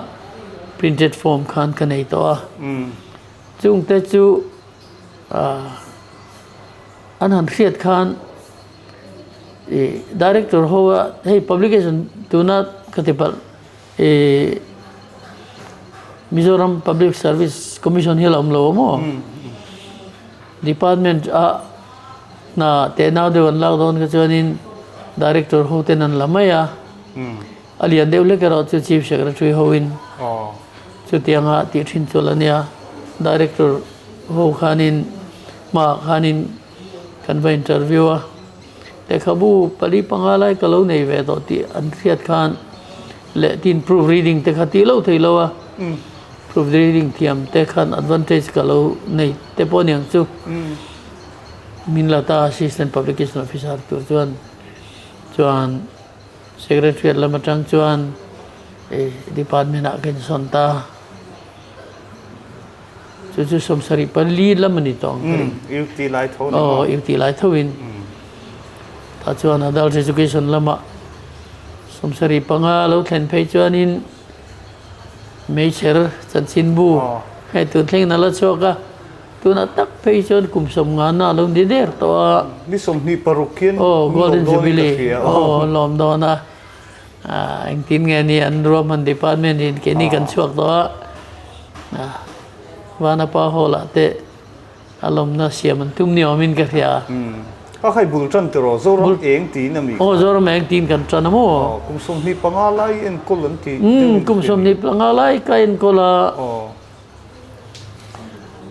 printed form khan ka nei tawh a. Chungte chu an han hriat khan ih director ho a hei publication tuna ka ti palh ih Mizoram Public Service Commission hi a la awm lo a maw department a hna teh nau deuh an lak dawn kha chuanin director ho ten an la mai a. A lian deuh hlek erawh chu Chief Secretary hoin chutianga tih thin chu la nia. Director ho khanin hmaah khanin kan va interview a, lehkhabu pali panga lai ka lo nei ve tawh tih an hriat khan leh tin proof reading te kha tih loh thei lo a, proof reading thiam te khan advantage ka lo nei te pawh aniang chu. Min la ta Assistant Publication Officer tur chuan chuan. Secretariat lam atang chuan department ah ka insawn ta. Chu chu 74 lam a ni tawh ang ka ring. UT lai tho ni maw? Aw, UT lai tho in. Tah chuan adult education lamah 75 lo thlen phei chuanin Meichher chanchinbu hei tun thlengin a la chhuak a. Tunah tak phei chuan kum 50 na a lo ni der tawh a. Ni 26 khian Aw, Golden Jubilee aw an lawm dawn a. Engtin nge ni an ruahman department in keini kan chhuak tawh a. Vanapa Hall ah te a lawmna siam an tum ni awmin ka hria. Ka khai bul tan tiraw Zoram eng tiin a mi kha. Aw Zoram eng tiin kan tan a maw? Aw kum 25 lai enkawl an ti deuhin ka hria. Kum 25 lai ka enkawl a. Aw.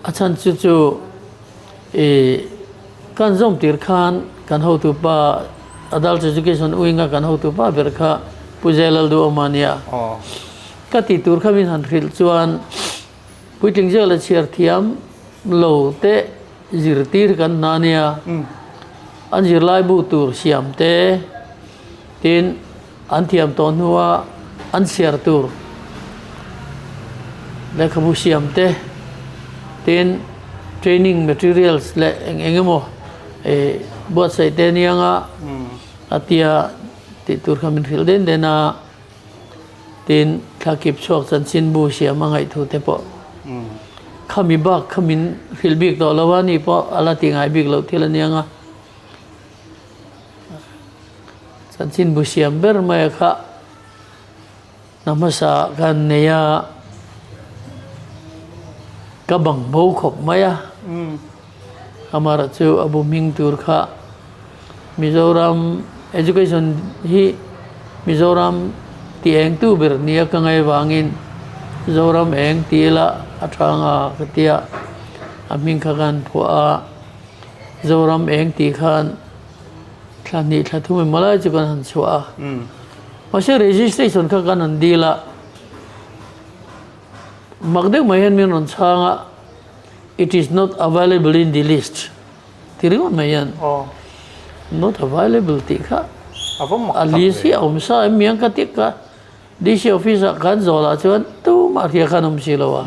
A chhan chu chu ih kan zawm tir khan kan hotupa Adult Education Wing-a kan hotupa ber kha Pu Zelalduhawma a nia. Ka ti tur kha min han hrilh chuan puitling ziak leh chhiar thiam lo te zirtir kan hna a nia. An zirlaibu tur siam te tin An thiam tawh hnua an chhiar tur lehkhabu siam te, tin training materials leh eng eng emaw ih buatsaih te aniang a, a tia tih tur kha min hrilh den den a, tin thlakip chhuak chanchinbu siam a ngaih thu te pawh khami bak kha min hrilh bik tawh lo a, ni pawh a la ti ngai bik loh thil aniang a. Chanchinbu siam ber mai a kha hna hmasa ah khan nei a, ka bang bo khawp mai a. Amaherawh chu a bu hming tur kha Mizoram Education hi Mizoram tih eng tu ber nia ka ngaih vangin Zoram eng tih ila a tha anga ka tia a hming kha khan phuah a. Zoram eng tih khan thla hnih thla thum emaw lai chu kan han chhuah a. Mahse registration kha kan han dil a, mak deuh mai hian min rawn chhang a, it is not available in the list ti ringawt mai hian not available tih kha a list hi a awm sa em miang ka ti ka DC office ah kan zawh lah chuan tumah hria khan awm si lo a.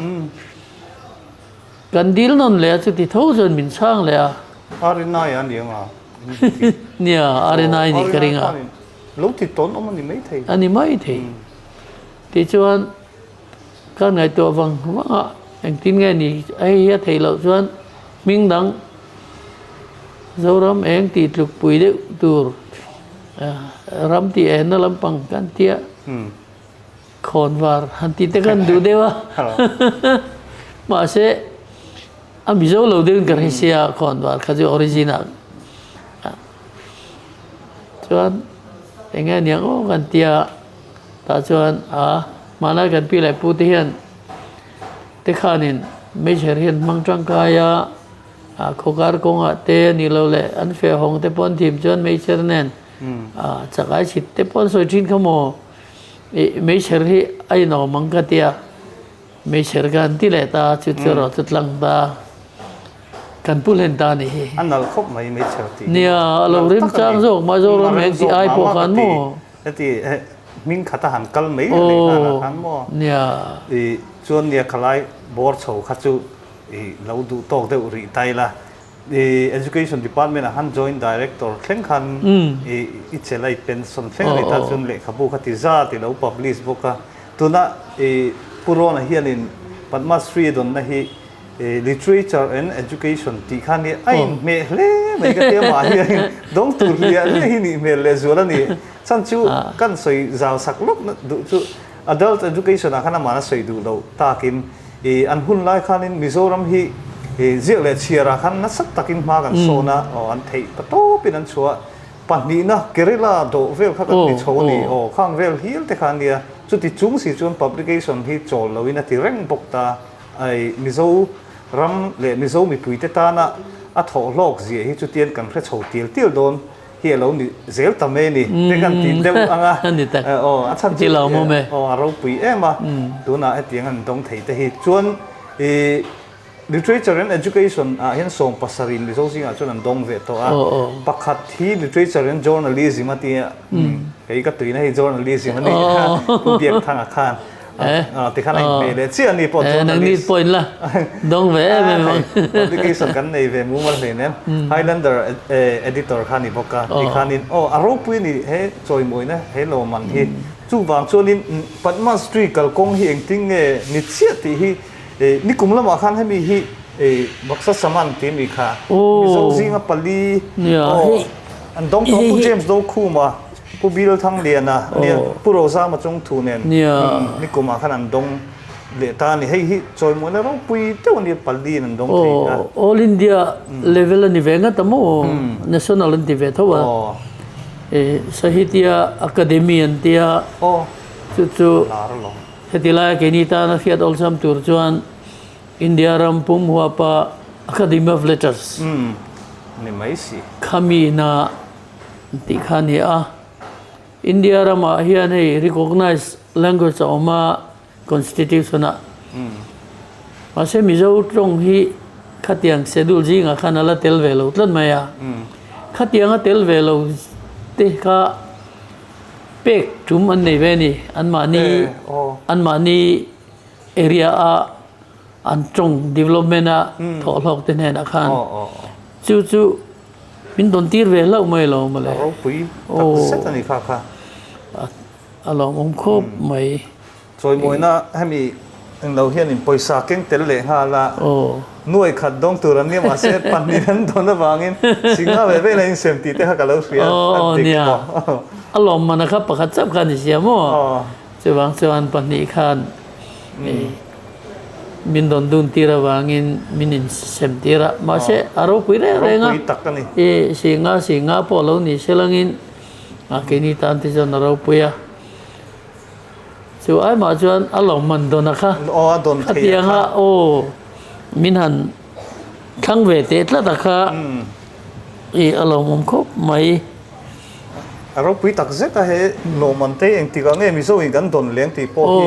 Kan dil nawn leh a chuti tho chuan min chhang leh a. RNI a ni anga? Nia, RNI nih ka ring a. Lo ti tawn awm a ni mai thei. A ni mai thei. Tichuan ka ngaihtuah vang vang a, engtin nge ni hei hi a theih loh chuan hming dang Zoram eng tih tluk pui deuh tur ram tih enna lampang kan tia. Khawnvar han tih te khan duh deuh a, mahse a Mizo lo deuhin ka hre sia khawnvar kha chu origin ah chuan eng nge aniang aw kan tia tah chuan a hmanlai kan pi leh pu te hian te khanin meichher hian hmang tangkai a khawkar kawngah te a nih loh leh an feh hawng te pawh an thim chuan meichher nen chakai chhit te pawh an sawi thin kha maw. Ih meichher hi a inawm ang ka tia, meichher ka han ti leh ta, chu chu erawh chu tlang ta. Kan pu hlen ta a nih hi. A nalh khawp mai meichher tih hi. Nia, a lo rim chang zawk mah Zoram heng tih ai pawh khan maw? Heti hming khat a han kal mai leh nghal ah khan maw? Nia. I chuan nia khalai bawr chho kha chu i lo duh tawk deuh rih ta ila. I Education Department ah khan Joint Director thleng khan i i chelh a i pension thleng a ni ta chuan lehkhabu kha ti zat i lo publish bawk a. Tuna i Pu Rawna hianin Padma Shri a dawnna hi Literature and Education tih kha nia a inhmeh hle mai ka tia mah hian dawng tur hliah hliah hi nih hmel leh zual a ni. Chhan chu kan sawi zau sak lawk duh chu Adult Education ah khan amah a sawi duh loh takin ih an hun lai khanin Mizoram hi ih ziak leh chhiar ah khan nasa takin hma kan sawn a aw an theih pa tawpin an chhuah pahnihna Kerala dawh vel kha kan ti chho a ni aw khang vel hial te kha a nia chuti chung si chuan publication hi chawl loin a ti reng bawk ta. Ai, Mizo ram leh Mizo mipuite tana a thawh hlawk zia hi chutian kan hre chho tial tial dawn hi a lo ni zel ta mai a ni te kan ti deuh ang a. Aw, a chhan chu aw a ropui em a, tunah hetiang an dawng thei te hi. Chuan i Literature and Education ah hian sawm pasarih Mizo zingah chuan an dawng ve tawh a, pakhat hi Literature and Journalism a tia, kei ka tuina hi Journalism a ni a, Pu Biakthanga khan. Tikhan a inhmeh leh chiah a ni pawh chuan Nangni pawh in la dawng ve em em ang. Publication kan nei ve mumal hlein em. Highlander editor kha a ni bawk a. Tikhanin aw a ropui a ni he chawimawina he lawmman hi. Chuvang chuanin Padma Shri kalkawng hi engtin nge ni chiah tih hi nikum lamah khan hemi hi Baksa Saman tih mi kha Mizo zinga pali aw an dawng tawh Pu James Dokhuma. Pu Bill Thangliana nia Pu Rozama chung thu nen nikum ah khan an dawng leh ta a ni. Hei hi chawimawina ropui deuh a nia pali in an dawng thei a. All India level a ni ve ngat a maw? National an ti ve tho a. Sahitya Academy an tia chu chu heti laia keini tana hriat awlsam tur chuan India ram pum huapa Academy of Letters khami ina tih kha a ni a. India ramah hian hei recognized language a awm a constitution ah. Mahse Mizo tawng hi khatiang schedule zingah khan a la tel ve lo tlat mai a. Khatiang a tel ve lo te kha pek tum an nei ve a ni. Anmahni anmahni area a an tawng development a thawhhlawk te hnenah khan chu chu Min dawn tir ve hlauh mai lo mawle. A ropui tak zet a ni kha kha. A lawmawm khawp mai. Chawimawina hemi englo hianin pawisa keng tel leh nghal a, nuai khat dawng tur an nia mahse pahnih an dawn avangin singha ve vein a insem tih te kha ka lo hria a dik maw. A lawmman a kha pakhat chauh kha a ni sia maw. Chuvang chuan pahnih khan min rawn dun tir avangin min insem tir a, mahse a ropui reng reng a, i singa singa pawh lo ni se langin a keini tan te chuan a ropui a, chu ai mah chuan a lo man dawn a kha, khatianga aw min han thlang ve teh tlat a kha i a lawmawm khawp mai. A ropui tak zet a he lawmman te engtik ah nge Mizo in kan dawn leng tih pawh hi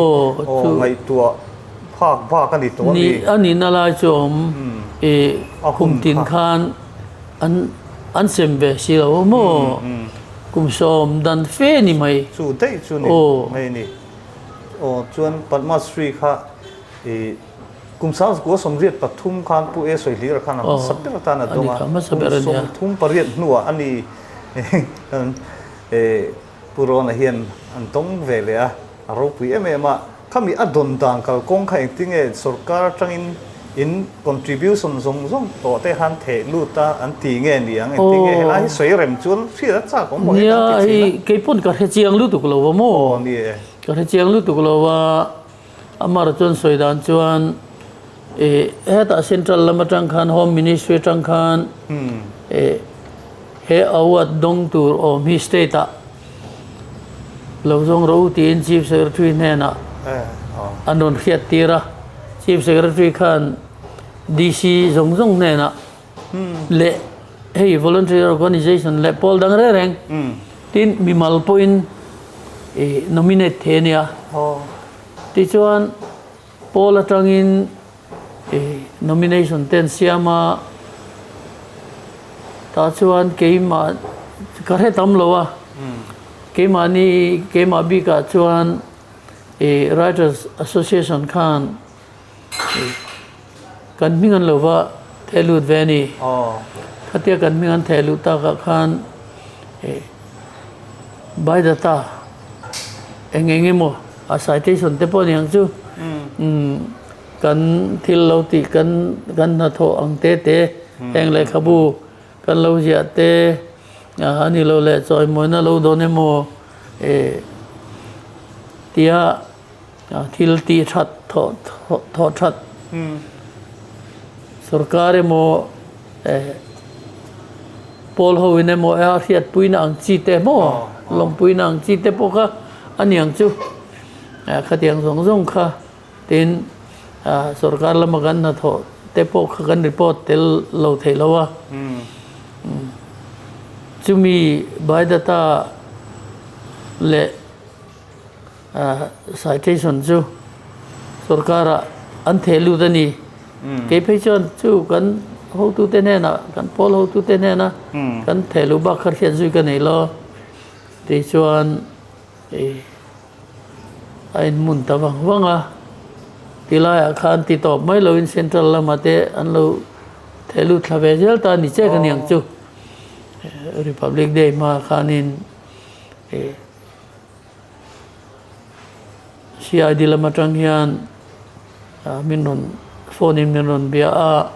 aw ngaihtuah phak bak a ni tawh a ni. A nihna lai chu a awm i kum tin khan an an sem ve si lo a maw kum sawm dan fe ni mai. Chu daih chu ni mai ni. Aw chuan Padma Shri kha i Kum 1983 khan Pu E Sawihlira khan a hmasa ber atan a dawng a, kum 38 hnuah a ni Pu Rawna hian an dawng ve leh a, a ropui em em a. Khami a dawn dan kalkawng kha engtinge sorkar atangin in contribution zawng zawng tawh te khan theh lut a an ti nge ni ang engtinge helai hi sawi rem chuan hriat a chak awm maw he kan ti thin a. Nia, keipawn ka hre chiang lutuk lo va maw? Aw ni e. Ka hre chiang lutuk lo va. Amar chuan sawi dan chuan ih hetah central lam atang khan home ministry atang khan ih he award dawng tur awm hi state ah lo zawng rawh u tiin chief secretary hnenah an rawn hriat tir a, chief secretary khan DC zawng zawng hnenah leh hei voluntary organization leh pawl dang reng reng tin mimal pawhin ih nominate thei a nia tichuan pawl atangin ih nomination te an siam a. Tah chuan keimah ka hre tam lo a, keimahni keimah bikah chuan ih Writers Association khan ih kan hming an lo va theh lut ve a ni. Khatia kan hming an theh luh takah khan ih by data eng eng emaw a citation te pawh a ni ang chu umm. Kan thil lo tih kan kan hnathawh ang te te, heng lehkhabu kan lo ziah te, a ni lo leh chawimawina lo dawn emaw tia thil tih that thawh thawh that sorkar emaw pawl ho in emaw a hriatpuina ang chi te maw lawmpuina ang chi te pawh kha a ni ang chu khatiang zawng zawng kha. Tin, sorkar lama kan hnathawh te pawh kha kan report tel lo thei lo a. Chumi by data leh citation chu sorkarah an theh lut a ni. Kei phei chuan chu kan hotute hnenah, kan pawl hotute hnena kan theh luh bak kha hriat zui ka nei lo. Tichuan. A inhmun ta vang vang a, tilaiah khan ti tawp mai loin central lama te an lo theh lut thla ve zel ta a ni che ka niang chu. Republic Day hma khanin CID lam atang hian min rawn phone in min rawn bia a,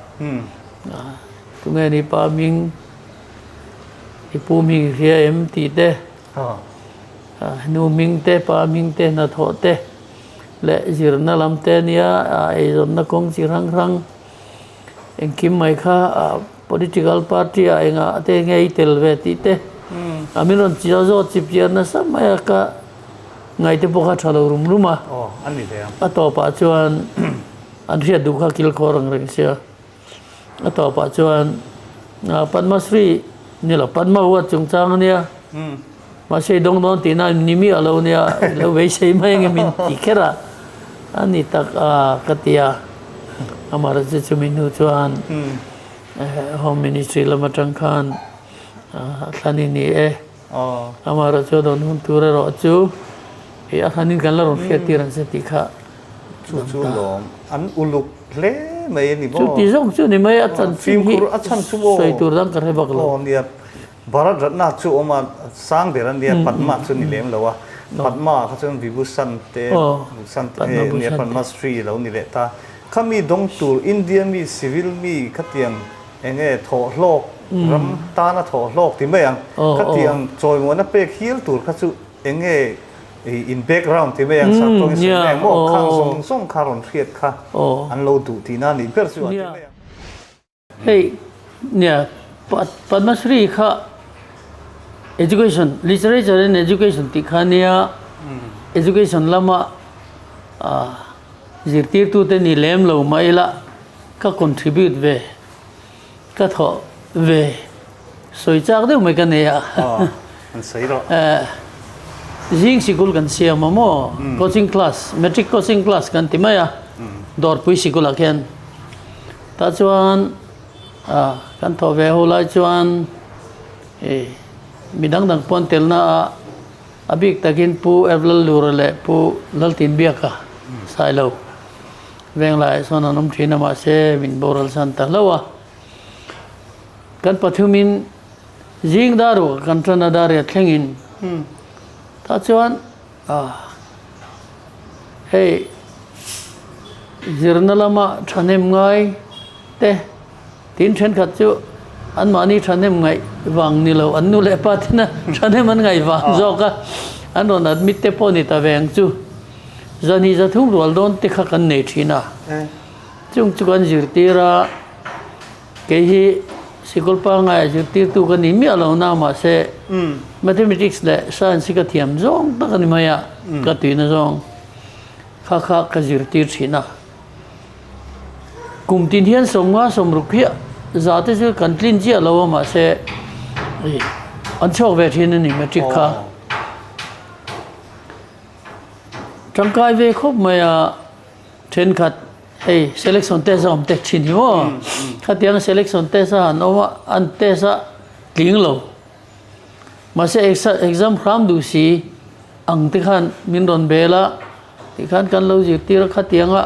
tunge ni pa hming i pu hming i hria em tih te. Nu hming te, pa hming te, hnathawh te leh zirna lam te nia eizawnna kawng chi hrang hrang engkim mai kha political party ah engah te nge i tel ve tih te a min rawn chiah zawt chip chiah nasa mai a ka ngaih te pawh kha tha lo rum rum a a tawpah chuan an hriat duh kha kilkhawr ang reng sia. A tawpah chuan Padmasri ni lo Padma huat chungchang a nia. Mahse i dawng dawn tihna ni miah lo nia lo beisei mai ang em in ti kher a. A ni tak a ka ti a. Amaherawhchu chumi hnu chuan Home Ministry lam atang khan thlan i ni e. Amaherawhchu a dawn hun tur erawh chu a thlanin kan la rawn hriat tir ang che tih kha. Chu chu lawm an uluk hle mai a ni maw? Chu ti zawng chu ni mai a chanchin hi sawi tur dang ka hre bak lo. Aw nia, Bharat Ratna chu awm a sang ber a nia, Padma chu ni lem lo a, Padma kha chuan Vibhushan te, Bhushan te nia Padma Shri lo ni leh ta. Khami dawng tur India mi civil mi khatiang eng nge thawhhlawk ram tana thawhhlawk ti mai ang, khatiang chawimuahna pek hial tur kha chu eng nge in background ti mai ang sap tawngin sawi mai ang maw khang zawng zawng kha rawn hriat kha an lo duh tihna a nih ber chu a ti mai ang. Hei nia Padmasri kha education literature and education tih kha nia education lama zirtirtute ni lem lo mah ila ka contribute ve Ka thawh ve sawi chak deuh mai ka nei a. Aw, an sawi rawh. Zing sikul kan siam a maw? Coaching class, matric coaching class kan ti mai a, Dawrpui sikulah khian. Tah chuan kan thawh ve ho lai chuan mi dang dang pawn telna ah a bik takin Pu Evlallura leh Pu Laltinbiaka Sailo. Venglaiah sawn an awm thin a mahse min boral san ta hlauh a. Kan pathumin zing dar ruah kan tan a dar riat thlengin tah chuan hei zirna lama thahnem ngai te tin thenkhat chu anmahni thahnem ngaih vang ni lo an nu leh pa tena thahnem an ngaih vang zawk a an rawn admit te pawh ni ta ve ang chu. Zani zathum rual dawn te kha kan nei thin a, chung chu kan zirtir a, kei hi sikul pangaia zirtirtu ka ni miah lo na mahse Mathematics leh Science hi ka thiam zawng tak a ni mai a, ka tuina zawng kha kha ka zirtir thin a. Kum tin hian sawmnga sawmruk hi za te chu kan tlin chiah lo a mahse an chhuak ve thin a ni matric kha. Tangkai ve khawp mai a, thenkhat hei selection test a awm teh thin hi maw? Khatiang selection test a han awm a, an test a. tling lo. Mahse exam hram duh si ang te khan min rawn bel a, tikhan kan lo zirtir a khatiang a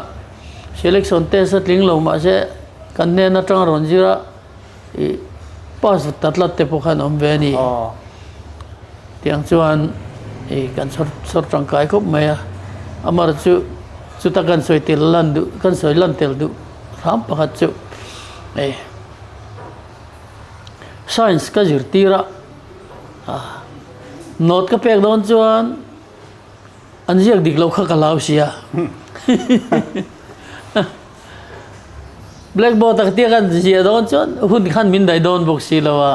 selection test a tling lo mahse kan hnen atang a rawn zir a ih pass ta tlat te pawh khan awm ve a ni. Tiang chuan ih kan chhawr chhawr tangkai khawp mai a, amaherawhchu chu chuta kan sawi tel lan duh kan sawi lan tel duh hram pakhat chu eh. Science ka zirtir a, note ka pek dawn chuan an ziak dik loh kha ka hlau sia. Blackboard a ka tia kan ziah dawn chuan hun khan min daih dawn bawk si lo a,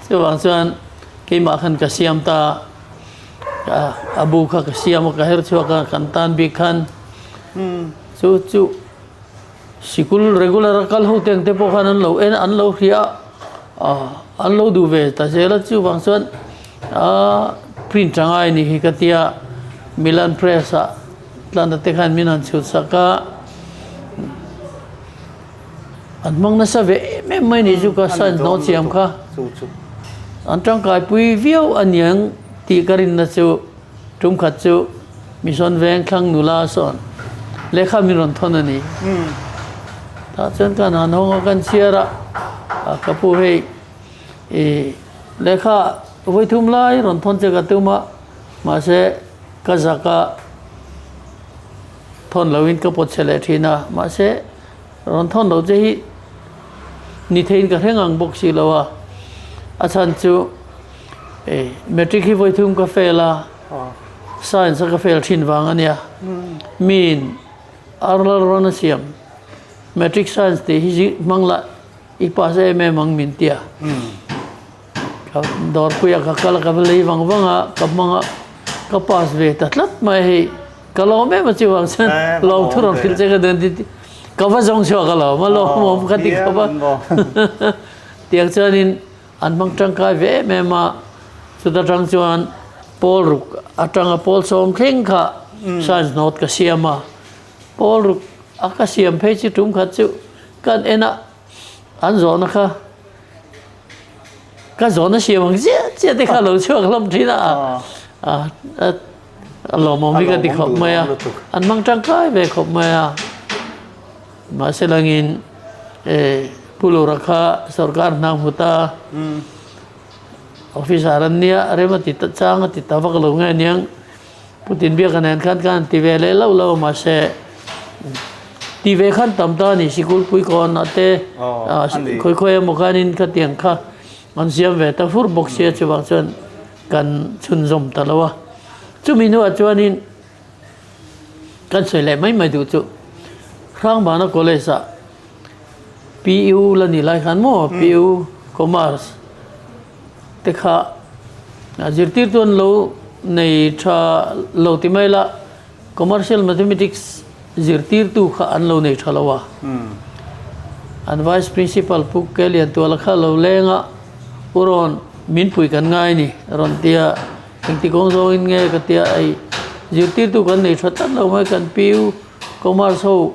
chuvang chuan keimah khan ka siam ta a, a bu kha ka siam a ka her chhuak a kan tan bik khan chu chu. Sikul regular a kal ho te ang te pawh khan an lo en a, an lo hria a, an lo duh ve ta zel a, chuvang chuan aaa print a ngai ni hi ka tia Milan press ah tlana te khan min han chhut sak a, an hmang nasa ve em em mai ni chu ka science nawn siam kha an tangkai pui viau aniang tih ka rinna chu. Tum khat chu Mission Veng thlang nula sawn lehkha min rawn thawn a ni. Tah chuan kan han hawng a, kan chhiar a, a ka pu hei i lehkha vawi thum lai rawn thawn che ka tum a, mahse ka zak a thawn loin ka pawt chhe leh thin a, mahse rawn thawn loh che hi ni theiin ka hre ngang bawk si lo a, a chhan chu Ei, matric hi vawi thum ka fail a, science a ka fail thin vang a nia. Miin Arlal rawn a siam, matric science tih hi hmang lah i pass em em ang min tia. Ka dawrpuiah ka kal a, ka va lei vang vang a, ka hmang a, ka pass ve ta tlat mai hei. Ka lawm em a chuvang chuan lawm thu rawn hrilh che ka duan ti ka va zawng chhuak a lawm a lawmawm ka ti khawp a. Tiang chuanin An hmang tangkai ve em em a, chuta tang chuan pawl ruk atanga pawl sawm thleng kha science note ka siam a, pawl ruk a ka siam phei chu tum khat chu kan en a, an zawhna kha ka zawhna siam ang chiah chiah te kha lo chhuak hlawm thin a, a lawmawm hi ka ti khawp mai a, an hmang tangkai ve khawp mai a. Mahse langin Pu Lura kha sorkar hna hmu ta, officer an nia, rem a ti ta chang a ti ta vak lo nge aniang. Pu Tinbiaka nen khan khan ti ve leh lo lo mahse ti ve khan tam ta a ni sikul pui kawnah te khawi khawi emaw khanin khatiang kha an siam ve ta fur bawk sia chuvang chuan kan chhunzawm ta lo a. Chumi hnuah chuanin Kan sawi leh mai mai duh chu Hrangbana College ah PU la nih lai khan maw PU Commerce te kha zirtirtu an lo nei tha lo ti mai la Commercial Mathematics zirtirtu kha an lo nei tha lo a. An Vice Principal Pu Keliantuala kha lo leng a, U Rawn min pui kan ngai ni rawn ti a. Engti kawng zawngin nge ka tia ei zirtirtu kan nei tha tlat lo mai kan piu commerce ho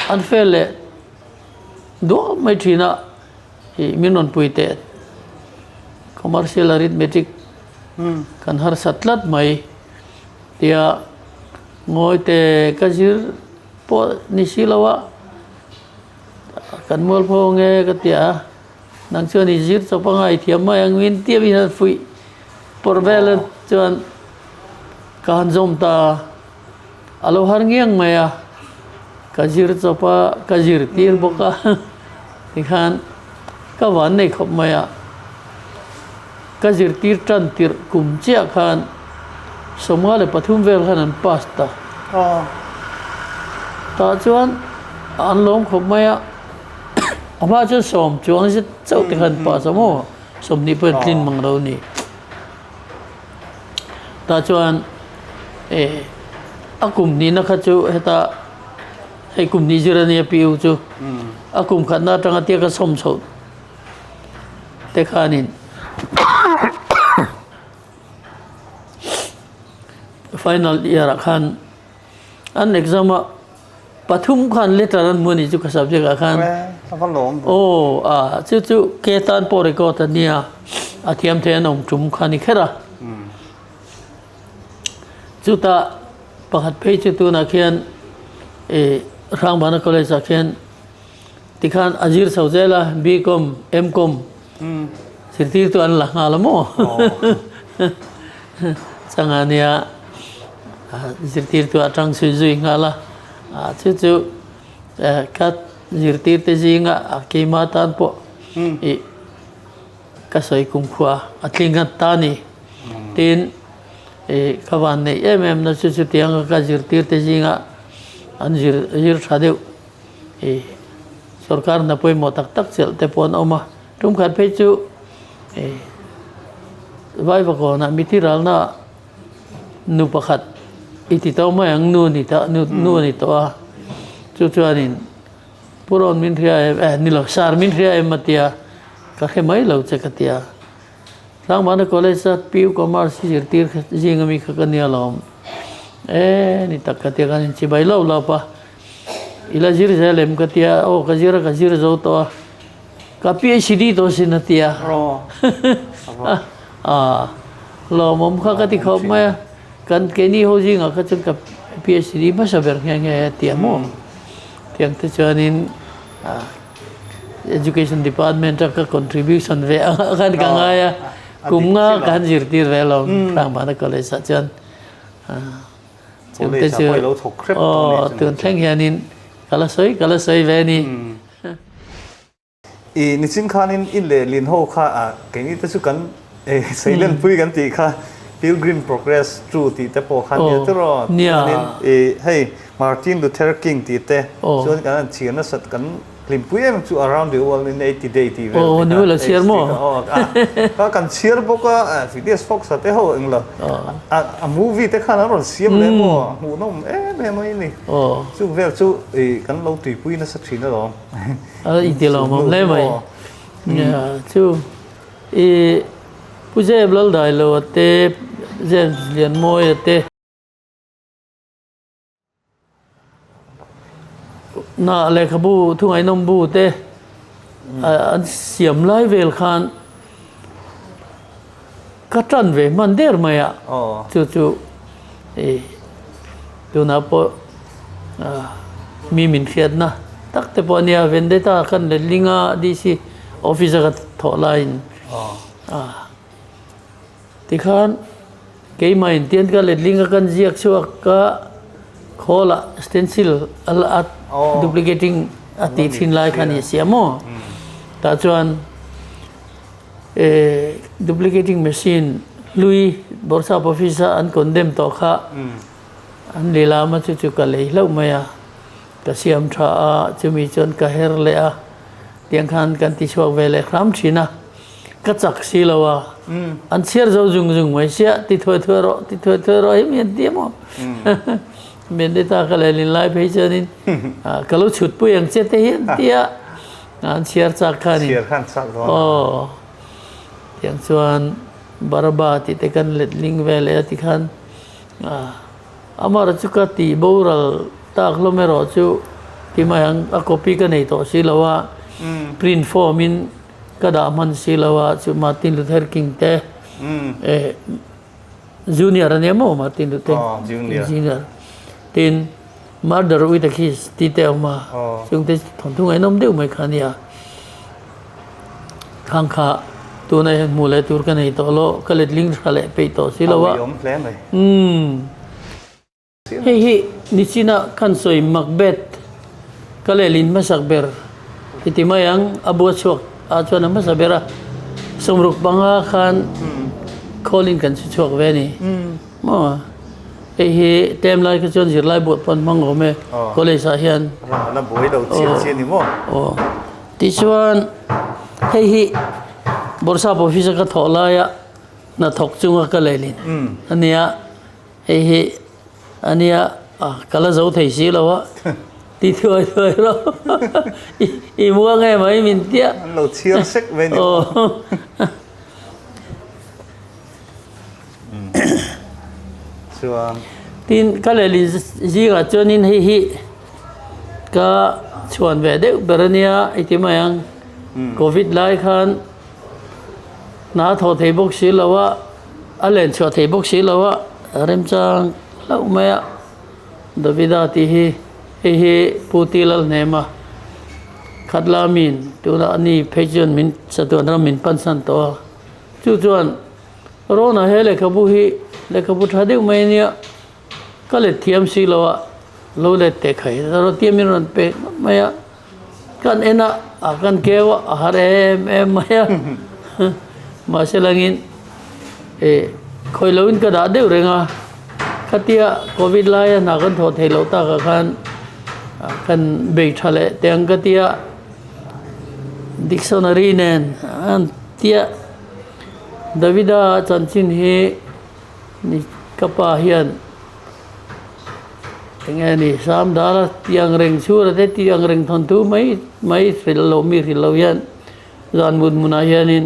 an fail leh duah mai thin a ih min rawn pui teh commercial arithmetic kan harsa tlat mai tia ngawi te ka zir pawh ni si lo a kan mualpho nge ka tia. Nang chuan i zir chawp a ngaithiam mai ang min tia min han fuih pawrh vel a chuan ka han zawm ta a lo har ngiang mai a, ka zir chawp a ka zir tir bawk a tikhan ka van nei khawp mai a, ka zir tir tan tirh kum chiah khan 53 vel khan an pass ta tah chuan an lawm khawp mai a. A hma chuan sawm chuang zet chauh te khan pass a maw 20 pawh in tlin mang lo a ni. Tah chuan eh a kum hnihna kha chu heta hei kum hnih zir a nia PU chu a kum khatna atanga tia ka sawm chhoh te khanin final year ah khan an exam a. Pathum khan letter an hmu a nih chu ka subject ah khan. A va lawm ve. Aw a chu chu ke tan pawh record a nia. A thiam thei an awm tum kha a ni kher a. Chutah pakhat phei chu tunah khian ih Hrangbana College ah khian tikhan a zir chho zel a, B-Com, M-Com zirtirtu an la nghal a maw? Changa nia zirtirtu atang chhui zui nghal a, chu chu ka zirtirte zinga a keimah tan pawh ih ka sawi kumkhua a tling a ta ni. Tin, ih ka van neih em em na chu chutianga ka zirtirte zinga an zir zir tha deuh ih sorkar hna pawimawh tak tak chelh te pawh an awm a. Tum khat phei chu ih Vaivakawnah mithi ralna nu pakhat i ti tawh mai ang nu ni ta nu nu a ni tawh a chu chuanin Pu Rawn min hria em eh ni lo Sir min hria em a tia ka hre mai lo che ka tia. Tlangvana College a PU Commerce hi zirtir kha zing ami kha ka nia lawm e ni tak ka tia kan inchibai lo lawp a i la zir zel em ka tia aw ka zir a ka zir zo tawh a ka PhD tawh sin a tia a lawmawm kha ka ti khawp mai a kan keini ho zingah kha chuan ka PhD hmasa ber nghe nghe a tia maw tiang te chuanin a. Education department a ka contribution ve ang ah khan ka ngai a, kum nga ka han zirtir ve lo Hrangvana College ah chuan chungte chu aw tun thleng hianin ka la sawi ka la sawi ve a ni. I nichin khanin i lehlin ho kha ah keini te chu kan seilenpui kan tih kha Pilgrim Progress True tih te pawh kha nia tiraw chuanin i hei Martin Luther King tih te chuan kan han chhiar nasat kan Hlimpui em chu around the world in 80 day tih vel te kha la chhiar maw? Kha kan chhiar bawk a Phineas Fox a te ho eng lo a movie te khan an rawn siam leh maw hmuhnawm em em mai ni chu vel chu kan lo tuipui nasa thin alawm. A inti lawmawm hle mai. Chu i Pu James Laldailo a te James Lianmawia te. Na lehkhabu thungainawm bu te an siam lai vel khan ka tan ve hman der mai a chu chu ih tunah pawh mi min hriatna tak te pawh a nia Vendetta khan letling a DC office a ka thawh laiin Tikhan keimah in tian ka letling a kan ziak chhuak ka khawl ah stencil a la a duplicating a tih thin lai kha ni sia maw tah chuan duplicating machine hlui Bawrhsap office a an condemn tawh kha an lehlam a chu chu ka lei hlauh mai a ka siam tha a chumi chuan ka her leh a tiang khan kan ti chhuak ve leh hram thin a. Ka chak si lo a, an chhiar zo zung zung mai sia, ti thuai thuai rawh, ti thuai thuai rawh hi mi an ti emaw? Vendetta ka lehlin lai phei chuanin ka lo chhut pui ang che te hi an ti a, an chhiar chak kha a ni. Chhiar khan chak dawn a. Aw, tiang chuan Baraba tih te kan letling ve leh a tikhan amaherawhchu ka tih boral tak hlawm erawh chu ti mai ang, a copy ka nei tawh si lo a, print form in Ka dah hman si lo a chu Martin Luther King te eh Junior a nia maw Martin Luther King Junior tin Murder with a Kiss tih te a awm a chung te thawnthu ngaihnawm deuh mai kha a nia khang kha tuna hian hmuh leh tur ka nei tawh lo ka letling tha leh peih tawh si lo a umm. Hei hi nichina kan sawi Macbeth ka lehlin hmasak ber i ti mai ang, a bua chhuak ah chuan a hmasa ber a, 65 khan call-in kan chhu chhuak ve a ni maw. Hei hi term lai kha chuan zirlai buah pawh an hmang awm e college ah hian. Ram a la buai lo chiah chiah a ni maw? Aw, tichuan hei hi Bawrhsap office a ka thawh laia hnathawk chunga ka lehlin a nia. Hei hi a nia ka la zo thei si lo a, ti thuai thuai rawh i muang em mai min tia. An lo chhiar sek mai ni. Chuan. Tin ka lehlin zingah chuanin hei hi ka chhuan ve deuh ber a nia i ti mai ang. Covid lai khan. Hna a thawh thei bawk si lo a, a len chhuah thei bawk si lo a, remchang hlauh mai a. Davida tih hi hei hi Pu Ti Lalhnema Khatla min tunah a ni phei chuan min chatuan ram min pansan tawh a. Chu chuan Rona he lehkhabu hi lehkhabu tha deuh mai a nia, ka let thiam si lo a, lo let teh khai tia min rawn pek mai a. Kan en a, a kan keu a, a har em em mai a. Mahse langin eh khawi loin ka dah deuh reng a, khatia covid laia hna kan thawh theih loh takah khan kan bei tha leh teh ang ka tia dictionary nen an tia Davida chanchin hi ni ka pa hian. Enge ni Sam dara tih ang reng chhura te tih ang reng thawnthu mai mai hrilh lo mi hrilh lo hian zan mut hmunah hianin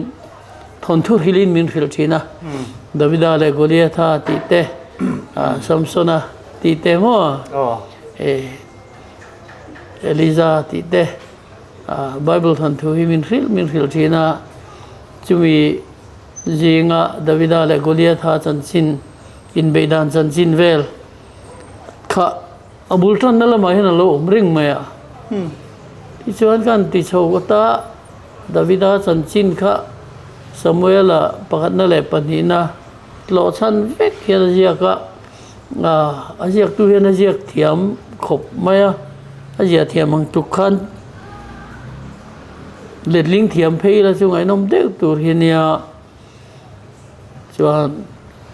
thawnthu hrilhin min hrilh thin a Davida leh Goliatha tih te ah Samsona tih te maw eh Eliza tih te ah Bible thawnthu hi min hrilh min hrilh thin a chumi zinga Davida leh Goliatha chanchin Inbeih dan chanchin vel kha a bul tanna lamah hian a lo awm reng mai a. Tichuan kan ti chho ngawt a, Davida chanchin kha Samuela pakhatna leh pahnihna tlawh chhan vek hian a ziak a, a ziaktu hian a ziak thiam khawp mai a, a ziah thiam ang tuk khan letling thiam phei ila chu ngaihnawm deuh tur hi nia. Chuan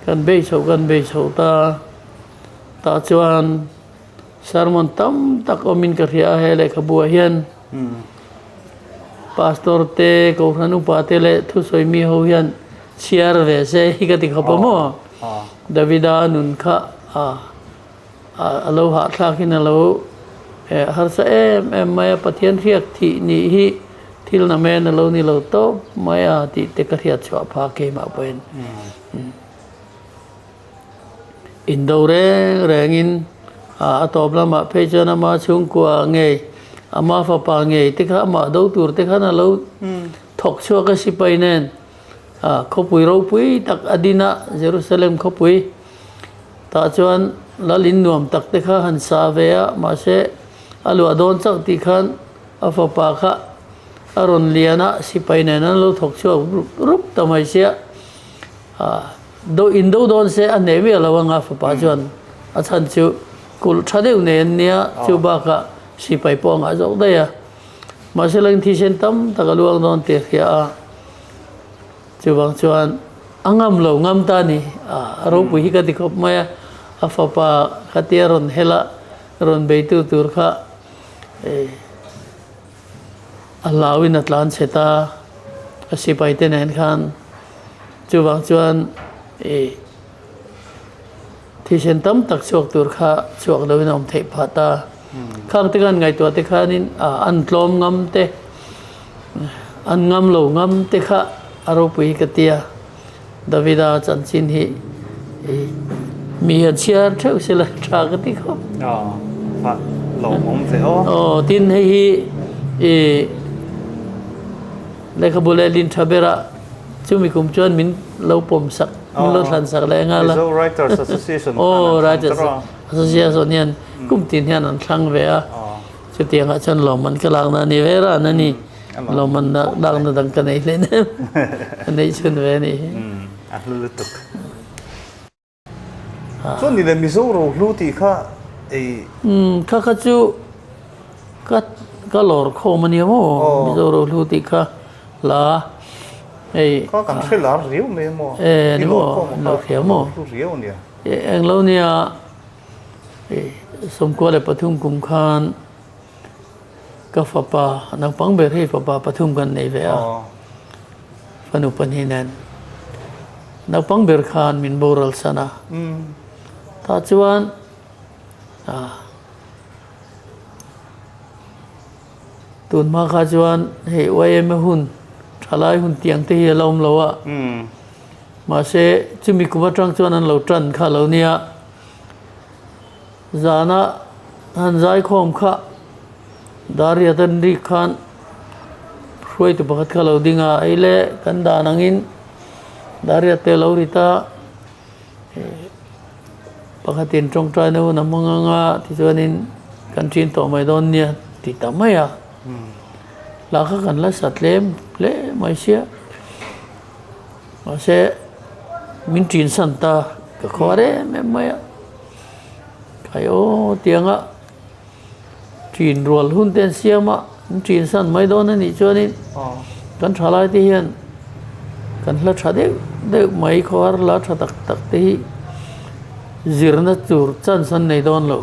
kan bei chhoh kan bei chhoh ta tah chuan sermon tam tak awmin ka hria a he lehkhabuah hian pastor te kohhran upa te leh thusawi mi ho hian chhiar ve se hi ka ti khawp a maw Davida nun kha a a lo hahthlak in a lo harsa em em mai a Pathian hriak thih nih hi thil na men a lo ni lo tawp mai a tih te ka hriat chhuah phah keimah pawhin indo reng rengin a tawp lamah phei chuan ama chhungkua ngei ama fapa ngei te kha amah do tur te khan a lo thawk chhuak a sipai nen khawpui ropui tak a din a Jerusalem khawpui. Tah chuan lal in nuam tak te kha han sa ve a, mahse a luah dawn chauh tih khan a fapa kha a rawn lian a, sipai nen an lo thawk chhuak rup rup ta mai sia. Do in do dawn se a hneh miah lo anga fapa chuan a chhan chu kulh tha deuh nei an nia, chu bakah sipai pawh a ngah zawk daih a. Mahse leng thisen tam tak a luang dawn tih a hria a. Chuvang chuan a ngam lo ngam ta ni. A ropui hi ka ti khawp mai a, a fapa khatia rawn hel a, rawn beitu tur kha a hlauin a tlan chhe ta a sipai te nen khan. Chuvang chuan thisen tam tak chhuak tur kha chhuak loin a awm theih phah ta. Khang te khan ngaihtuah te khanin an tlawm ngam te. An ngam lo ngam te kha a ropui hi ka ti a, Davida chanchin hi mi hian chhiar theuh sela tha ka ti khawp. Aw, lawmawm ve aw. Aw, tin hei hi i lehkhabu leh lin tha ber a chumi kum chuan min lo pawm sak, min lo thlan sak leh nghal a. Mizo Writers Association khan an thlang ta rawh. Association hian kum tin hian an thlang ve a. Chutiangah chuan lawmman ka lakna a ni ve ran a ni. Lawmman lakna dang ka nei hlein em. Ka neih chhun ve a nih hi. A hlu lutuk. Chuan ni le Mizo rohlu tih kha ei. Kha kha chu ka ka lawr khawm a nia maw Mizo rohlu tih kha la hei. Kha kan hre lar riau mai maw. E ni maw lo hria maw. Hlu riau a nia. Englo nia. 13 kum khan ka fapa naupang ber hi fapa pathum kan nei ve a, fanu pahnih nen naupang ber khan min boral san a, tah chuan tun hma kha chuan hei yma hun thalai hun tiang te hi a la awm lo a, mahse chumi kum atang chuan an lo tan kha lo nia. Zana han zaikhawm kha Dariat an rik khan hruaitu pakhat kha lo ding a, ei le kan dan angin Dariat te lo ri ta pakhatin tawngtaina hun a hmang ang a tichuanin kan ṭin tawh mai dawn nia ti ta mai a. Hla kha kan la sa tlem hle mai sia. Mahse min ṭin san ta ka khuar em em mai a. Khai aw tianga ṭin rual hun te an siam a, an ṭin san mai dawn a nih chuanin kan ṭhalai te hian kan hla ṭha deuh deuh mai khawhar hla ṭha tak tak te hi zirna tur chance an nei dawn lo.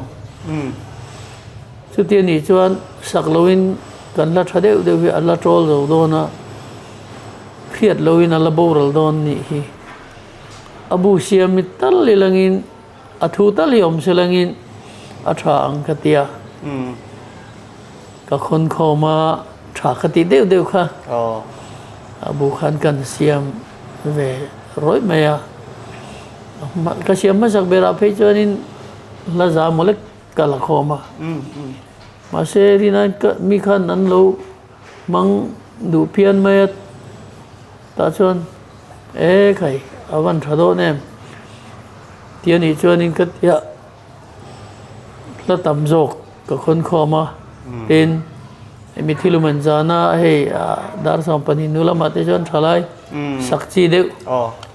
Chuti a nih chuan sak loin kan hla ṭha deuh deuh hi a la ṭawl zo dawn a, hriat loin a la boral dawn nih hi. A bu siam tal ilangin. A thu tal hi awm se langin a tha ang ka ti a. Ka khawn khawm a, tha ka tih deuh deuh kha. A bu khan kan siam ve rawih mai a. Ka siam hmasak berah phei chuanin hla za mawlek ka la khawm a. Mahse rinai mi khan an lo hmang duh phian mai a. Tah chuan e khai a van tha dawn em tih a nih chuanin ka tia hla tam zawk ka khawn khawm a tin hemi thil awm an zan a hei dar 12 hnu lamah te chuan tha lai sak chi deuh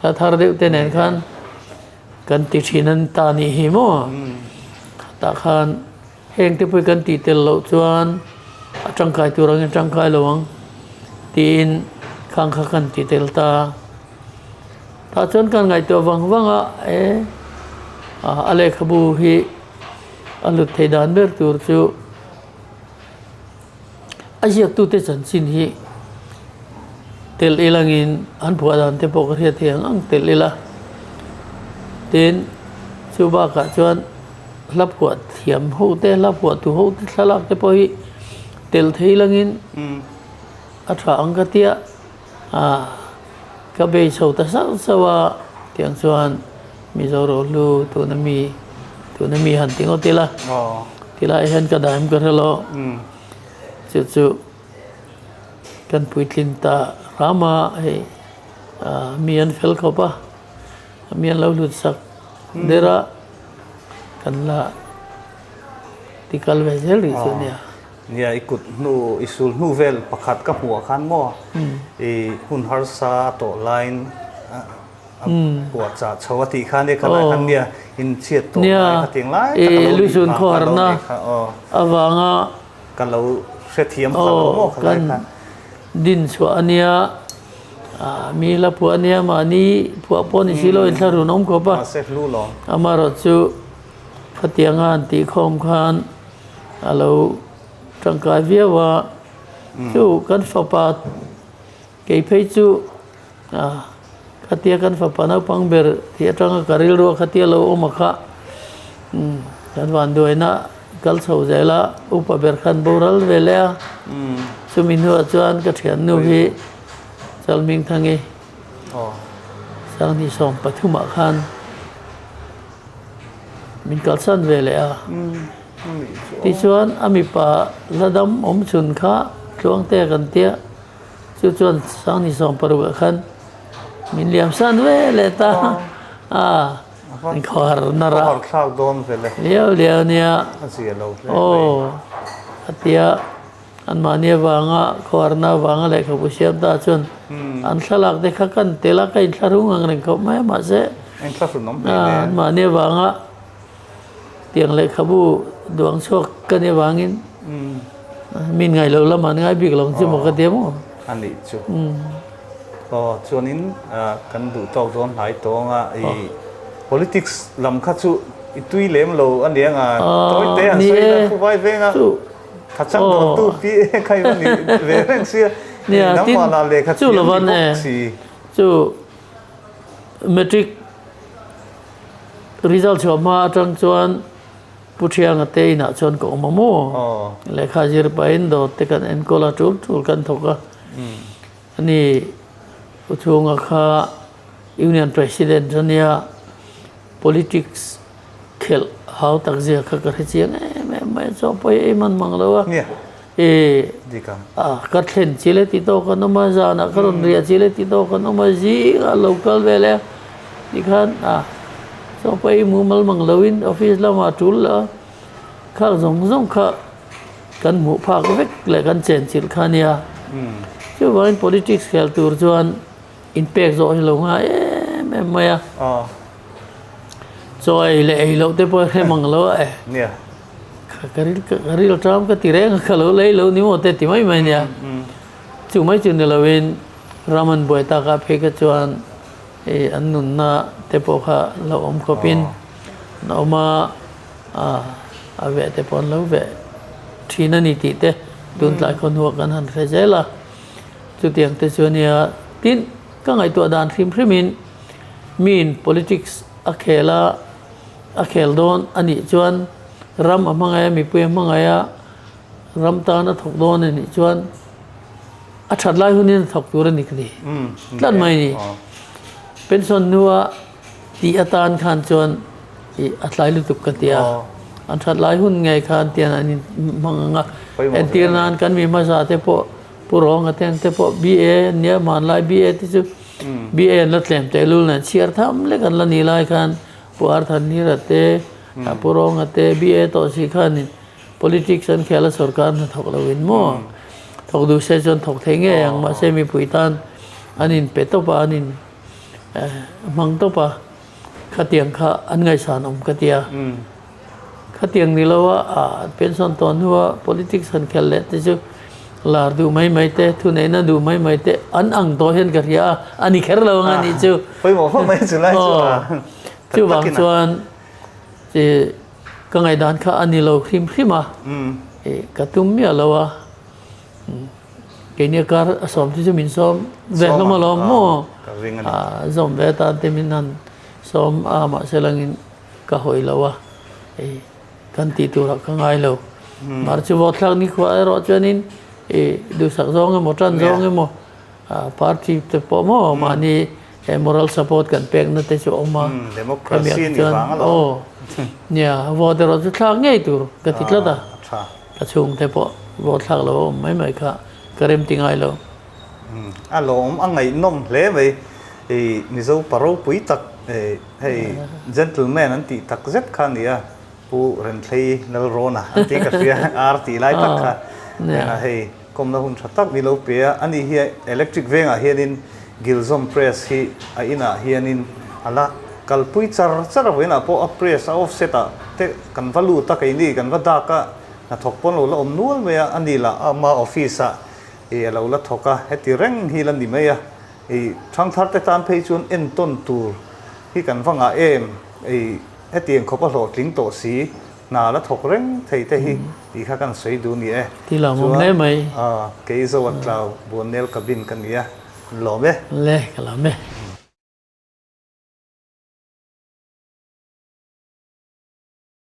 hla thar deuh te nen khan kan ti thin an ta nih hi maw tah khan Heng te pawh hi kan tih tel loh chuan a tangkai tur angin a tangkai lo ang tiin khang kha kan ti tel ta. Tah chuan kan ngaihtuah vang vang a e a lehkhabu hi a lut thei dan ber tur chu a ziaktute chanchin hi tel ilangin an phuah dan te pawh ka hriat thei ang ang tel ila. Tin chu bakah chuan. Hla phuah thiam ho te, hla phuah tu ho te thlalak te pawh hi tel thei langin a tha ang ka tia ah ka bei chho ta sauh sauh a tiang chuan Mizo Rohlu tuna mi tuna mi han ti ngawt ila tilai hian ka daim ka hre lo chu chu kan puitlin ta hram a hei ah mi an fel khawp a. Mi an lo hlut sak der a, kan la ti kal ve zel rih chu nia. Nia, i kut hnu, i sul hnu vel pakhat ka hmuh ah khan maw i hun harsa a tawh laiin a puah chah chho a tih khan e khalai khan nia in chhiat tawh lai kha tiang lai tak a lo nih vang kha lo nih kha aw. Avanga ka lo hrethiam kha lo maw khalai khan. Din chhuah a nia. Mi hla phuah ania mahni phuah pawh ni si lo in thla run awm khawp a. Amaherawhchu khatianga an tih khawm khan a lo tangkai viau a. Chu kan fapa kei phei chu khatia kan fapa naupang ber tih atanga ka rilru a khatia lo awm a kha kan vanduaina kal chho zel a upa ber khan boral ve leh a. Chumi hnuah chuan ka thiannu hi. Chalmingthangi Sanghnih 13 ah khan min kalsan ve leh a. Tichuan a mipa la dam awm chhun kha Tluangtea kan tia chu chuan Sanghnih 16 ah khan min liam san ve leh ta a inkhawhar nar a liau liau nia aw a tia. Anmahni avanga khuarna avanga lehkhabu siam ta chuan an thlalak te kha kan tel a, ka inthlahrung ang reng khawp mai a mahse anmahni avanga tiang lehkhabu duang chhuak ka nih avangin min ngaih loh lamah an ngai bik lo ang chu maw ka ti a maw? A nih chu. Aw chuanin kan duh tawk dawn hnai tawng a i politics lam kha chu i tui lem lo a nia nga tawi te an sawi na khuvai veng a. Tha chak dawn tu pi e khai va ni ve reng sia nangmah lah lehkha thiam ni bawk si. Chu matric result chhuah hma atang chuan Pu Thianga te inah chuan ka awm a maw? Lehkha zir pahin dawt te kan enkawl a tul tul kan thawk a. Ani Pu Chhunga kha Union President ania politics khelh hau tak zia kha ka hre chiang em em mai a, chaw pawh hi ei man mang lo a. E. Dik ang. A, ka thlen chi le ti tawk an awm a, zanah ka rawn riah chi le ti tawk an awm a, zingah lo kal ve leh a, tikhan a, chaw pawh i mumal mang loin office lamah tul la a, khak zawng zawng kha kan hmuh phak vek leh kan chenchilh kha a nia. Chuvangin politics khel tur chuan inpek zawh hi lo ngai em em mai a. Chaw ei leh ei loh te pawh hre mang lo a e. Ka ril ka ril ṭam ka ti reng a, ka lo lei lo ni maw te ti mai mai nia. Chu mai chu ni loin ram an buai tak ah phei kha chuan hei an nunna te pawh kha lo awm khawpin an awm a, a veh te pawh an lo veh ṭhin a ni tih te tun tlai khaw hnuah kan han hre zel a. Chutiang te chu a nia. Tin, ka ngaihtuah dan hrim hrimin miin politics a khel a, a khel dawn a nih chuan ram a hmangaih a, mipui a hmangaih a, ram tan a thawk dawn a nih chuan a that lai hunin a thawk tur a ni ka ti tlat mai a ni. Pension hnua tih atan khan chuan ih a tlai lutuk ka ti a, an that lai hun ngei khan tian an in hmang ang a, entir nan kan mi hmasa te pawh Pu Rawnga te ang te pawh BA an nia, hmanlai BA te chu BA an la tlem tehlul nen chhiar tham lek an la nih lai khan Pu Arthanhira te, Pu Rawnga te, BA tawh si khanin politics an khel a sorkar hna thawk lo in maw? Thawk duh se chuan thawk thei ngei ang mahse mipui tan an in pe tawp a, an in hmang tawp a, khatiang kha an ngaihsan awm ka ti a. Khatiang ni lo a, pension tawh hnua politics han khel leh te chu lar duh mai mai te, thuneihna duh mai mai te an ang tawh hian ka hria a, a ni kher lo ang a nih chu. Pawimawh khawp mai chu lai chu a. Chuvang chuan ka ngaihdan kha a ni lo hrim hrim a, ka tum miah lo a, keini a kar a sawm te chu min sawm ve hlawm alawm maw? Zawm ve atan te min han sawm a, mahse langin Ka hawi lo a, hei kan tih turah ka ngai lo. Mar chu vawthlak nikhua erawh chuanin i duhsak zawng emaw tan zawng emaw party te pawh maw mahni moral support kan pekna te chu a awm a. Democracy ni vang alawm. Aw nia vote erawh chu thlak ngei tur ka ti tlat a. Ka chhungte pawh vote thlak lo a awm mai mai kha ka rem ti ngai lo. A lawm a ngaihnawm hle mai. I Mizo pa ropui tak hei gentleman an tih tak zet kha a ni a, Pu Renthlei Lalrawna an tih ka hria, ar tih lai tak kha hnenah hei kawmna hun tha tak ni lo pe a, ani hi electric vengah hianin Gilzawm press hi a inah hianin a la kalpui char char a, vawiinah pawh a press a offset ah te kan va lut a keini kan va dak a, hnathawk pawn lo la awm nual mai a, ani lah ama office ah i a lo la thawk a, heti reng hi la ni mai a. I thangthar te tan phei chuan entawn tur hi kan va ngah em? I hetiang khawp a hlawhtling tawh si, hna la thawk reng thei te hi tih kha kan sawi duh ni e. Ti lo awm hle mai. Chuan kei Zoatlau Buannel Cabin ka ni a, kan lawm e. Le, ka lawm e.